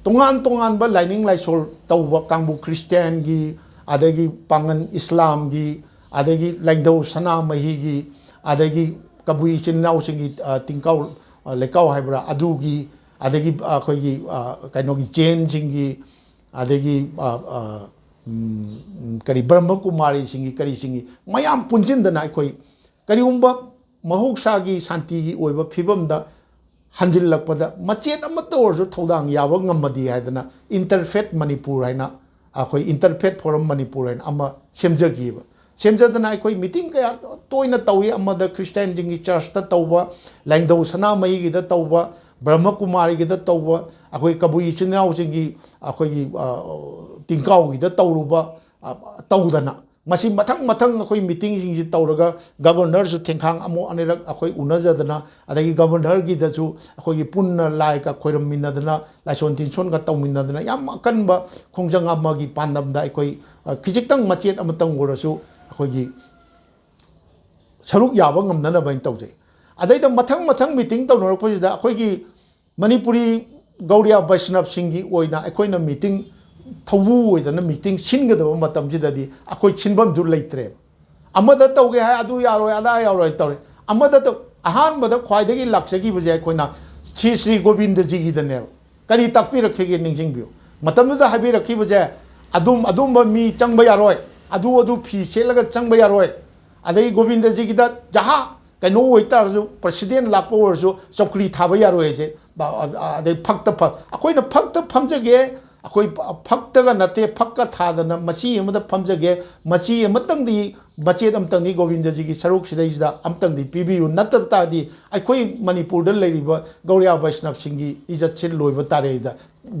ꯇꯣꯉꯥꯟ ꯇꯣꯉꯥꯟꯕ ꯂꯥꯏꯅꯤꯡ ꯂꯥꯏꯁꯣꯜ ꯇꯧꯕ ꯀꯥꯡꯕꯨ ꯈ꯭ꯔꯤꯁꯇꯤꯌꯥꯟꯒꯤ, ꯑꯗꯒꯤ ꯄꯥꯡꯒꯟ ꯏꯁꯂꯥꯝꯒꯤ, ꯑꯗꯒꯤ ꯂꯥꯏꯙꯧ ꯁꯅꯥꯃꯍꯤꯒꯤ, ꯑꯗꯒꯤ ꯀꯕꯨꯏ ꯏꯆꯤꯟ ꯏꯅꯥꯎꯁꯤꯡꯒꯤ, ꯑ, ꯇꯤꯡꯀꯥꯎ, ꯑ, ꯂꯩꯀꯥꯎ ꯍꯥꯏꯕ꯭ꯔꯥ, ꯑꯗꯨꯒꯤ, ꯑꯗꯒꯤ ꯑꯩꯈꯣꯏꯒꯤ, ꯑ, ꯀꯩꯅꯣꯒꯤ ꯖꯦꯟꯁꯤꯡꯒꯤ, ꯑꯗꯒꯤ, ꯑ, ꯑ, ꯎꯝ, ꯀꯔꯤ, ꯕ꯭ꯔꯍ꯭ꯃ ꯀꯨꯃꯥꯔꯤꯁꯤꯡꯒꯤ, ꯀꯔꯤꯁꯤꯡꯒꯤ ꯃꯌꯥꯝ ꯄꯨꯟꯁꯤꯟꯗꯅ ꯑꯩꯈꯣꯏ ꯀꯔꯤꯒꯨꯝꯕ ꯃꯍꯧꯁꯥꯒꯤ ꯁꯥꯟꯇꯤꯒꯤ ꯑꯣꯏꯕ ꯐꯤꯕꯝꯗ ꯍꯟꯖꯤꯜꯂꯛꯄꯗ ꯃꯆꯦꯠ ꯑꯃꯠꯇ ꯑꯣꯏꯔꯁꯨ ꯊꯧꯗꯥꯡ ꯌꯥꯕ ꯉꯝꯃꯗꯤ ꯍꯥꯏꯗꯅ Interfaith Manipur ꯍꯥꯏꯅ, ꯑꯩꯈꯣꯏ Interfaith Forum Manipur ꯍꯥꯏꯅ ꯑꯃ ꯁꯦꯝꯖꯈꯤꯕ꯫ ꯁꯦꯝꯖꯗꯅ ꯑꯩꯈꯣꯏ meeting ꯀꯌꯥ ꯇꯣꯏꯅ ꯇꯧꯏ꯫ ꯑꯃꯗ ꯈ꯭ꯔꯤꯁꯇꯤꯌꯥꯟꯁꯤꯡꯒꯤ ꯆꯔꯆꯇ ꯇꯧꯕ, ꯂꯥꯏꯙꯧ ꯁꯅꯥꯃꯍꯤꯒꯤꯗ ꯇꯧꯕ, ꯕ꯭ꯔꯍ꯭ꯃ ꯀꯨꯃꯥꯔꯤꯒꯤꯗ ꯇꯧꯕ, ꯑꯩꯈꯣꯏ ꯀꯕꯨꯏ ꯏꯆꯤꯟ ꯏꯅꯥꯎꯁꯤꯡꯒꯤ ꯑꯩꯈꯣꯏꯒꯤ, ꯑ, ꯇꯤꯡꯀꯥꯎꯒꯤꯗ ꯇꯧꯔꯨꯕ, ꯑ, ꯇꯧꯗꯅ ꯃꯁꯤ ꯃꯊꯪ ꯃꯊꯪ ꯑꯩꯈꯣꯏ ꯃꯤꯇꯤꯡꯁꯤꯡꯁꯤ ꯇꯧꯔꯒ ꯒꯕꯔꯅꯔꯁꯨ ꯊꯦꯡꯈꯥꯡ ꯑꯃꯨꯛ ꯑꯅꯤꯔꯛ ꯑꯩꯈꯣꯏ ꯎꯅꯖꯗꯅ, ꯑꯗꯒꯤ ꯒꯕꯔꯅꯔꯒꯤꯗꯁꯨ ꯑꯩꯈꯣꯏꯒꯤ ꯄꯨꯟꯅ ꯂꯥꯏꯒ ꯈꯣꯏꯔꯝꯃꯤꯟꯅꯗꯅ, ꯂꯥꯏꯁꯣꯟ ꯇꯤꯟꯁꯣꯟꯒ ꯇꯧꯃꯤꯟꯅꯗꯅ, ꯌꯥꯝ ꯑꯀꯟꯕ ꯈꯣꯡꯖꯪ ꯑꯃꯒꯤ ꯄꯥꯟꯗꯝꯗ ꯑꯩꯈꯣꯏ, ꯑ, ꯈꯤꯖꯤꯛꯇꯪ ꯃꯆꯦꯠ ꯑꯃꯇꯪ ꯑꯣꯏꯔꯁꯨ ꯑꯩꯈꯣꯏꯒꯤ ꯁꯔꯨꯛ ꯌꯥꯕ ꯉꯝꯅꯅꯕ ꯍꯥꯏꯅ ꯇꯧꯖꯩ꯫ ꯑꯗꯩꯗ ꯃꯊꯪ ꯃꯊꯪ ꯃꯤꯇꯤꯡ ꯇꯧꯅꯔꯛꯄꯁꯤꯗ ꯑꯩꯈꯣꯏꯒꯤ ꯃꯅꯤꯄꯨꯔꯤ ꯒꯧꯔꯤꯌꯥ ꯕꯩꯁꯅꯕꯁꯤꯡꯒꯤ ꯑꯣꯏꯅ ꯑꯩꯈꯣꯏꯅ ꯃꯤꯇꯤꯡ ꯊꯧꯕꯨ ꯑꯣꯏꯗꯅ ꯃꯤꯇꯤꯡ ꯁꯤꯟꯒꯗꯕ ꯃꯇꯝꯁꯤꯗꯗꯤ ꯑꯩꯈꯣꯏ ꯁꯤꯟꯐꯝꯁꯨ ꯂꯩꯇ꯭ꯔꯦꯕ꯫ ꯑꯃꯗ ꯇꯧꯒꯦ ꯍꯥꯏ, ꯑꯗꯨ ꯌꯥꯔꯣꯏ, ꯑꯗꯥ ꯌꯥꯔꯣꯏ ꯇꯧꯔꯦ꯫ ꯑꯃꯗ ꯇꯧ-, ꯑꯍꯥꯟꯕꯗ ꯈ꯭ꯋꯥꯏꯗꯒꯤ ꯂꯥꯛꯆꯈꯤꯕꯁꯦ ꯑꯩꯈꯣꯏꯅ ꯁ꯭ꯔꯤ ꯁ꯭ꯔꯤ ꯒꯣꯕꯤꯟꯗꯖꯤꯒꯤꯗꯅꯦꯕ꯫ ꯀꯔꯤ ꯇꯥꯛꯄꯤꯔꯛꯈꯤꯒꯦ ꯅꯤꯡꯁꯤꯡꯕꯤꯌꯨ꯫ ꯃꯇꯝꯗꯨꯗ ꯍꯥꯏꯕꯤꯔꯛꯈꯤꯕꯁꯦ, ꯑꯗꯨꯝ, ꯑꯗꯨꯝꯕ ꯃꯤ ꯆꯪꯕ ꯌꯥꯔꯣꯏ, ꯑꯗꯨ, ꯑꯗꯨ ꯐꯤ ꯁꯦꯠꯂꯒ ꯆꯪꯕ ꯌꯥꯔꯣꯏ, ꯑꯗꯒꯤ ꯒꯣꯕꯤꯟꯗꯖꯤꯒꯤꯗ ꯖꯍꯥ ꯀꯩꯅꯣ ꯑꯣꯏꯇꯥꯔꯒꯁꯨ, ꯄ꯭ꯔꯁꯤꯗꯦꯟ ꯂꯥꯛꯄ ꯑꯣꯏꯔꯁꯨ ꯆꯧꯀ꯭ꯔꯤ ꯊꯥꯕ ꯌꯥꯔꯣꯏ ꯍꯥꯏꯁꯦ꯫ ꯑ, ꯑ, ꯑꯗꯩ ꯐꯛꯇ ꯐ-, ꯑꯩꯈꯣꯏꯅ ꯐꯛꯇ ꯐꯝꯖꯒꯦ, ꯑꯩꯈꯣꯏ ꯐꯛꯇꯒ ꯅꯠꯇꯦ, ꯐꯛꯀ ꯊꯥꯗꯅ ꯃꯆꯤ ꯑꯃꯗ ꯐꯝꯖꯒꯦ, ꯃꯆꯤ ꯑꯃꯇꯪꯗꯤ, ꯃꯆꯦꯠ ꯑꯃꯇꯪꯗꯤ ꯒꯣꯕꯤꯟꯗꯖꯤꯒꯤ ꯁꯔꯨꯛꯁꯤꯗꯩꯁꯤꯗ ꯑꯃꯇꯪꯗꯤ ꯄꯤꯕꯤꯌꯨ, ꯅꯠꯇꯕ ꯇꯥꯔꯗꯤ ꯑꯩꯈꯣꯏ ꯃꯅꯤꯄꯨꯔꯗ ꯂꯩꯔꯤꯕ ꯒꯧꯔꯤꯌꯥ ꯕꯩꯁꯅꯕꯁꯤꯡꯒꯤ ꯏꯖꯠꯁꯦ ꯂꯣꯏꯕ ꯇꯥꯔꯦꯗ꯫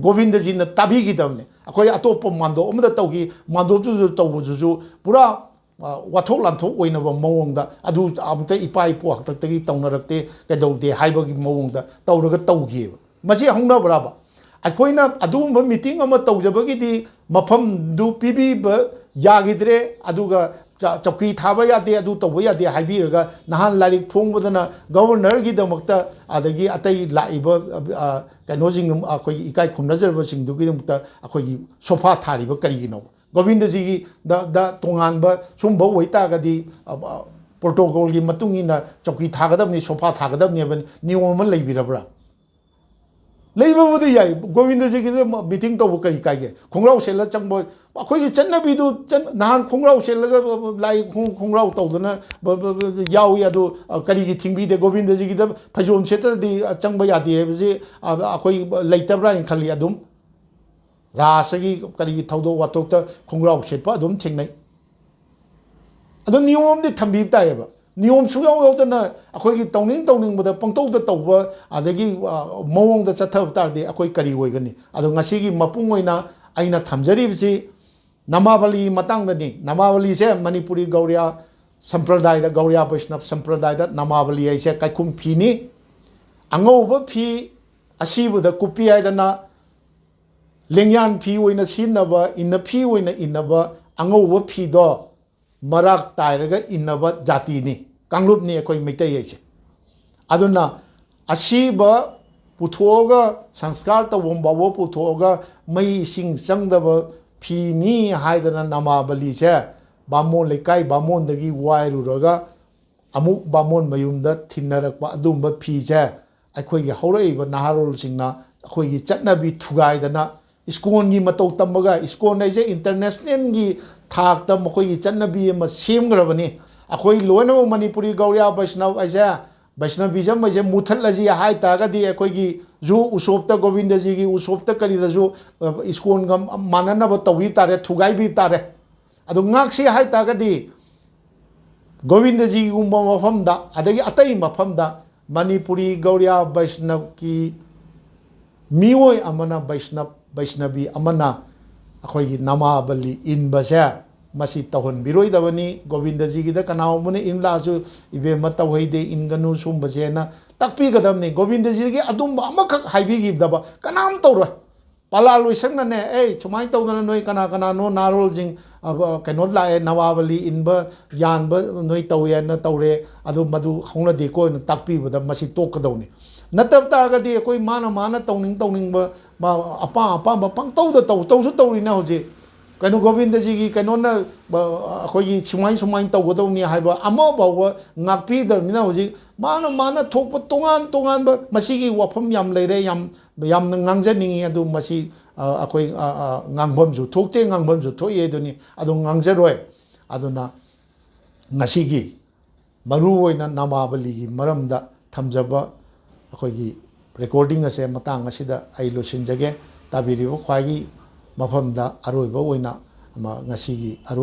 ꯒꯣꯕꯤꯟꯗꯖꯤꯅ ꯇꯥꯕꯤꯈꯤꯗꯕꯅꯦ꯫ ꯑꯩꯈꯣꯏ ꯑꯇꯣꯞꯄ ꯃꯥꯟꯗꯣꯞ ꯑꯃꯗ ꯇꯧꯈꯤ, ꯃꯥꯟꯗꯣꯞꯇꯨꯗ ꯇꯧꯕꯗꯨꯁꯨ ꯄꯨꯔꯥ ꯑ, ꯋꯥꯊꯣꯛ ꯂꯥꯟꯊꯣꯛ ꯑꯣꯏꯅꯕ ꯃꯑꯣꯡꯗ, ꯑꯗꯨ ꯑꯃꯨꯛꯇ ꯏꯄꯥ ꯏꯄꯨ ꯍꯥꯛꯇꯛꯇꯒꯤ ꯇꯧꯅꯔꯛꯇꯦ, ꯀꯩꯗꯧꯗꯦ ꯍꯥꯏꯕꯒꯤ ꯃꯑꯣꯡꯗ ꯇꯧꯔꯒ ꯇꯧꯈꯤꯑꯕ꯫ ꯃꯁꯤ ꯍꯧꯅꯕ꯭ꯔꯕ? ꯑꯩꯈꯣꯏꯅ ꯑꯗꯨꯒꯨꯝꯕ ꯃꯤꯇꯤꯡ ꯑꯃ ꯇꯧꯖꯕꯒꯤꯗꯤ ꯃꯐꯝꯗꯨ ꯄꯤꯕꯤꯕ ꯌꯥꯈꯤꯗ꯭ꯔꯦ, ꯑꯗꯨꯒ ꯆ-, ꯆꯧꯀꯤ ꯊꯥꯕ ꯌꯥꯗꯦ, ꯑꯗꯨ ꯇꯧꯕ ꯌꯥꯗꯦ ꯍꯥꯏꯕꯤꯔꯒ, ꯅꯍꯥꯟ ꯂꯥꯏꯔꯤꯛ ꯐꯣꯡꯕꯗꯅ ꯒꯕꯔꯅꯔꯒꯤꯗꯃꯛꯇ, ꯑꯗꯒꯤ ꯑꯇꯩ ꯂꯥꯛꯏꯕ, ꯑ, ꯀꯩꯅꯣꯁꯤꯡ, ꯑꯩꯈꯣꯏꯒꯤ ꯏꯀꯥꯏ ꯈꯨꯝꯅꯖꯔꯕꯁꯤꯡꯗꯨꯒꯤꯗꯃꯛꯇ ꯑꯩꯈꯣꯏꯒꯤ ꯁꯣꯐꯥ ꯊꯥꯔꯤꯕ ꯀꯔꯤꯒꯤꯅꯣꯕ? ꯒꯣꯕꯤꯟꯗꯖꯤꯒꯤ ꯗ, ꯗ ꯇꯣꯉꯥꯟꯕ ꯁꯨꯝꯕ ꯑꯣꯏꯇꯥꯔꯒꯗꯤ, ꯑ, ꯑ, ꯄ꯭ꯔꯣꯇꯣꯀꯣꯜꯒꯤ ꯃꯇꯨꯡ ꯏꯟꯅ ꯆꯧꯀꯤ ꯊꯥꯒꯗꯕꯅꯤ, ꯁꯣꯐꯥ ꯊꯥꯒꯗꯕꯅꯤ ꯍꯥꯏꯕ ꯅꯤꯌꯣꯝ ꯑꯃ ꯂꯩꯕꯤꯔꯕ꯭ꯔꯥ? ꯂꯩꯕꯕꯨꯗꯤ ꯌꯥꯏ꯫ ꯒꯣꯕꯤꯟꯗꯖꯤꯒꯤꯗ ꯃ-, ꯃꯤꯇꯤꯡ ꯇꯧꯕ ꯀꯔꯤ ꯀꯥꯏꯒꯦ? ꯈꯣꯡꯒ꯭ꯔꯥꯎ ꯁꯦꯠꯂ ꯆꯪꯕ, ꯑꯩꯈꯣꯏꯒꯤ ꯆꯠꯅꯕꯤꯗꯨ ꯆꯠ-, ꯅꯍꯥꯟ ꯈꯣꯡꯒ꯭ꯔꯥꯎ ꯁꯦꯠꯂꯒ ꯕ-, ꯕ-, ꯂꯥꯏ ꯈꯣꯡ-, ꯈꯣꯡꯒ꯭ꯔꯥꯎ ꯇꯧꯗꯅ ꯕ-, ꯕ-, ꯕ-, ꯌꯥꯎꯏ꯫ ꯑꯗꯨ, ꯑ, ꯀꯔꯤꯒꯤ ꯊꯤꯡꯕꯤꯗꯦ? ꯒꯣꯕꯤꯟꯗꯖꯤꯒꯤꯗ ꯐꯩꯖꯣꯝ ꯁꯦꯠꯇ꯭ꯔꯗꯤ, ꯑ, ꯆꯪꯕ ꯌꯥꯗꯦ ꯍꯥꯏꯕꯁꯤ, ꯑ, ꯑꯩꯈꯣꯏ ꯂꯩꯇꯕ꯭ꯔꯥ ꯍꯥꯏꯅ ꯈꯜꯂꯤ꯫ ꯑꯗꯨꯝ ꯔꯥꯁꯒꯤ ꯀꯔꯤꯒꯤ ꯊꯧꯗꯣꯛ ꯋꯥꯊꯣꯛꯇ ꯈꯣꯡꯒ꯭ꯔꯥꯎ ꯁꯦꯠꯄ ꯑꯗꯨꯝ ꯊꯦꯡꯅꯩ꯫ ꯑꯗꯣ ꯅꯤꯌꯣꯝ ꯑꯃꯗꯤ ꯊꯝꯕꯤꯕ ꯇꯥꯏꯌꯦꯕ꯫ ꯅꯤꯌꯣꯝ ꯁꯨꯡꯌꯥꯎ ꯌꯥꯎꯗꯅ ꯑꯩꯈꯣꯏꯒꯤ ꯇꯧꯅꯤꯡ ꯇꯧꯅꯤꯡꯕꯗ ꯄꯪꯇꯧꯗ ꯇꯧꯕ, ꯑꯗꯒꯤ, ꯑ, ꯃꯑꯣꯡꯗ ꯆꯠꯊꯕ ꯇꯥꯔꯗꯤ ꯑꯩꯈꯣꯏ ꯀꯔꯤ ꯑꯣꯏꯒꯅꯤ? ꯑꯗꯣ ꯉꯁꯤꯒꯤ ꯃꯄꯨꯡ ꯑꯣꯏꯅ ꯑꯩꯅ ꯊꯝꯖꯔꯤꯕꯁꯤ ꯅꯃꯥꯕꯂꯤ ꯃꯇꯥꯡꯗꯅꯤ꯫ ꯅꯃꯥꯕꯂꯤꯁꯦ ꯃꯅꯤꯄꯨꯔꯤ ꯒꯧꯔꯤꯌꯥ ꯁꯝꯄ꯭ꯔꯗꯥꯏꯗ, ꯒꯧꯔꯤꯌꯥ ꯕꯩꯁꯅꯕ ꯁꯝꯄ꯭ꯔꯗꯥꯏꯗ ꯅꯃꯥꯕꯂꯤ ꯍꯥꯏꯁꯦ ꯀꯥꯏꯈꯨꯝ ꯐꯤꯅꯤ꯫ ꯑꯉꯧꯕ ꯐꯤ, ꯑꯁꯤꯕꯗ ꯀꯨꯞꯄꯤ ꯍꯥꯏꯗꯅ ꯂꯦꯡꯌꯥꯟ ꯐꯤ ꯑꯣꯏꯅ ꯁꯤꯖꯤꯟꯅꯕ, ꯏꯟꯅ ꯐꯤ ꯑꯣꯏꯅ ꯏꯟꯅꯕ ꯑꯉꯧꯕ ꯐꯤꯗꯣ ꯃꯔꯥꯛ ꯇꯥꯏꯔꯒ ꯏꯟꯅꯕ ꯖꯥꯇꯤꯅꯤ, ꯀꯥꯡꯂꯨꯞꯅꯤ ꯑꯩꯈꯣꯏ ꯃꯩꯇꯩ ꯍꯥꯏꯁꯦ꯫ ꯑꯗꯨꯅ ꯑꯁꯤꯕ ꯄꯨꯊꯣꯛꯑꯒ, ꯁꯪꯁꯀꯥꯔ ꯇꯧꯐꯝ ꯐꯥꯎꯕ ꯄꯨꯊꯣꯛꯑꯒ, ꯃꯩ ꯏꯁꯤꯡ ꯆꯪꯗꯕ ꯐꯤꯅꯤ ꯍꯥꯏꯗꯅ ꯅꯃꯥꯕꯂꯤꯁꯦ ꯕꯥꯃꯣꯟ ꯂꯩꯀꯥꯏ ꯕꯥꯃꯣꯟꯗꯒꯤ ꯋꯥꯏꯔꯨꯔꯒ ꯑꯃꯨꯛ ꯕꯥꯃꯣꯟ ꯃꯌꯨꯝꯗ ꯊꯤꯟꯅꯔꯛꯄ ꯑꯗꯨꯒꯨꯝꯕ ꯐꯤꯁꯦ ꯑꯩꯈꯣꯏꯒꯤ ꯍꯧꯔꯛꯏꯕ ꯅꯍꯥꯔꯣꯜꯁꯤꯡꯅ ꯑꯩꯈꯣꯏꯒꯤ ꯆꯠꯅꯕꯤ ꯊꯨꯒꯥꯏꯗꯅ, ꯏꯁꯀꯣꯟꯒꯤ ꯃꯇꯧ ꯇꯝꯕꯒ, ꯏꯁꯀꯣꯟ ꯍꯥꯏꯁꯦ ꯏꯟꯇꯔꯅꯦꯁꯅꯦꯜꯒꯤ ꯊꯥꯛꯇ ꯃꯈꯣꯏꯒꯤ ꯆꯠꯅꯕꯤ ꯑꯃ ꯁꯦꯝꯈ꯭ꯔꯕꯅꯤ꯫ ꯑꯩꯈꯣꯏ ꯂꯣꯏꯅꯃꯛ ꯃꯅꯤꯄꯨꯔꯤ ꯒꯧꯔꯤꯌꯥ ꯕꯩꯁꯅꯕ ꯍꯥꯏꯁꯦ, ꯕꯩꯁꯅꯕꯤꯖꯝ ꯍꯥꯏꯁꯦ ꯃꯨꯊꯠꯂꯁꯤ ꯍꯥꯏ ꯇꯥꯔꯒꯗꯤ ꯑꯩꯈꯣꯏꯒꯤ ꯖꯨ ꯎꯁꯣꯞꯇ, ꯒꯣꯕꯤꯟꯗꯖꯤꯒꯤ ꯎꯁꯣꯞꯇ ꯀꯔꯤꯗꯁꯨ, ꯑ, ꯏꯁꯀꯣꯟꯒ ꯃꯥꯟꯅꯅꯕ ꯇꯧꯕꯤ ꯇꯥꯔꯦ, ꯊꯨꯒꯥꯏꯕꯤ ꯇꯥꯔꯦ꯫ ꯑꯗꯨ ꯉꯥꯛꯁꯤ ꯍꯥꯏ ꯇꯥꯔꯒꯗꯤ ꯒꯣꯕꯤꯟꯗꯖꯤꯒꯨꯝꯕ ꯃꯐꯝꯗ, ꯑꯗꯒꯤ ꯑꯇꯩ ꯃꯐꯝꯗ ꯃꯅꯤꯄꯨꯔꯤ ꯒꯧꯔꯤꯌꯥ ꯕꯩꯁꯅꯕꯀꯤ ꯃꯤꯑꯣꯏ ꯑꯃꯅ, ꯕꯩꯁꯅꯕ, ꯕꯩꯁꯅꯕꯤ ꯑꯃꯅ ꯑꯩꯈꯣꯏꯒꯤ ꯅꯃꯥꯕꯂꯤ ꯏꯟꯕꯁꯦ ꯃꯁꯤ ꯇꯧꯍꯟꯕꯤꯔꯣꯏꯗꯕꯅꯤ꯫ ꯒꯣꯕꯤꯟꯗꯖꯤꯒꯤꯗ ꯀꯅꯥꯒꯨꯝꯕꯅ ꯏꯟ ꯂꯥꯛꯑꯁꯨ, "ꯏꯕꯦꯝꯃ, ꯇꯧꯍꯩꯗꯦ, ꯏꯟꯒꯅꯨ ꯁꯨꯝꯕꯁꯦꯅ" ꯇꯥꯛꯄꯤꯒꯗꯕꯅꯤ꯫ ꯒꯣꯕꯤꯟꯗꯖꯤꯒꯤ ꯑꯗꯨꯝꯕ ꯑꯃꯈꯛ ꯍꯥꯏꯕꯤꯈꯤꯗꯕ ꯀꯅꯥꯝ ꯇꯧꯔꯣꯏ꯫ ꯄꯂꯥ ꯂꯣꯏꯁꯪꯅꯅꯦ, "ꯑꯦ, ꯁꯨꯃꯥꯏꯅ ꯇꯧꯗꯅ ꯅꯣꯏ ꯀꯅꯥ ꯀꯅꯥꯅꯣ ꯅꯍꯥꯔꯣꯜꯁꯤꯡ, ꯑ, ꯀꯩꯅꯣ ꯂꯥꯛꯑꯦ, ꯅꯋꯥꯕꯂꯤ ꯏꯟꯕ, ꯌꯥꯟꯕ ꯅꯣꯏ ꯇꯧꯏ ꯍꯥꯏꯅ ꯇꯧꯔꯦ, ꯑꯗꯨ ꯃꯗꯨ ꯍꯧꯅꯗꯦꯀꯣ" ꯍꯥꯏꯅ ꯇꯥꯛꯄꯤꯕꯗ ꯃꯁꯤ ꯇꯣꯛꯀꯗꯧꯅꯤ꯫ ꯅꯠꯇꯕ ꯇꯥꯔꯒꯗꯤ ꯑꯩꯈꯣꯏ ꯃꯥꯅ ꯃꯥꯅ ꯇꯧꯅꯤꯡ ꯇꯧꯅꯤꯡꯕ, ꯃꯥ ꯑꯄꯥꯝ ꯑꯄꯥꯝꯕ ꯄꯪꯇꯧꯗ ꯇꯧ, ꯇꯧꯁꯨ ꯇꯧꯔꯤꯅꯦ ꯍꯧꯖꯤꯛ꯫ ꯀꯩꯅꯣ, ꯒꯣꯕꯤꯟꯗꯖꯤꯒꯤ ꯀꯩꯅꯣꯅ, ꯑ, ꯑꯩꯈꯣꯏꯒꯤ ꯁꯨꯃꯥꯏ ꯁꯨꯃꯥꯏꯅ ꯇꯧꯒꯗꯧꯅꯤ ꯍꯥꯏꯕ ꯑꯃ ꯐꯥꯎꯕ ꯉꯥꯛꯄꯤꯗ꯭ꯔꯕꯅꯤꯅ ꯍꯧꯖꯤꯛ ꯃꯥꯅ ꯃꯥꯅ ꯊꯣꯛꯄ ꯇꯣꯉꯥꯟ ꯇꯣꯉꯥꯟꯕ, ꯃꯁꯤꯒꯤ ꯋꯥꯐꯝ ꯌꯥꯝ ꯂꯩꯔꯦ, ꯌꯥꯝ, ꯌꯥꯝꯅ ꯉꯥꯡꯖꯅꯤꯡꯉꯤ, ꯑꯗꯨ ꯃꯁꯤ, ꯑ, ꯑꯩꯈꯣꯏ, ꯑ, ꯑ, ꯉꯥꯡꯐꯝꯁꯨ ꯊꯣꯛꯇꯦ, ꯉꯥꯡꯐꯝꯁꯨ ꯊꯣꯛꯏ ꯑꯗꯨꯅꯤ, ꯑꯗꯨ ꯉꯥꯡꯖꯔꯣꯏ꯫ ꯑꯗꯨꯅ ꯉꯁꯤꯒꯤ ꯃꯔꯨꯑꯣꯏꯅ ꯅꯃꯥꯕꯂꯤꯒꯤ ꯃꯔꯝꯗ ꯊꯝꯖꯕ ꯑꯩꯈꯣꯏꯒꯤ ꯔꯦꯀꯣꯔꯗꯤꯡ ꯑꯁꯦ ꯃꯇꯥꯡ ꯑꯁꯤꯗ ꯑꯩ ꯂꯣꯏꯁꯤꯟꯖꯒꯦ꯫ ꯇꯥꯕꯤꯔꯤꯕ ꯈ꯭ꯋꯥꯏꯒꯤ ꯃꯐꯝꯗ ꯑꯔꯣꯏꯕ ꯑꯣꯏꯅ ꯑꯃ ꯉꯁꯤꯒꯤ ꯑꯔꯣꯏꯕ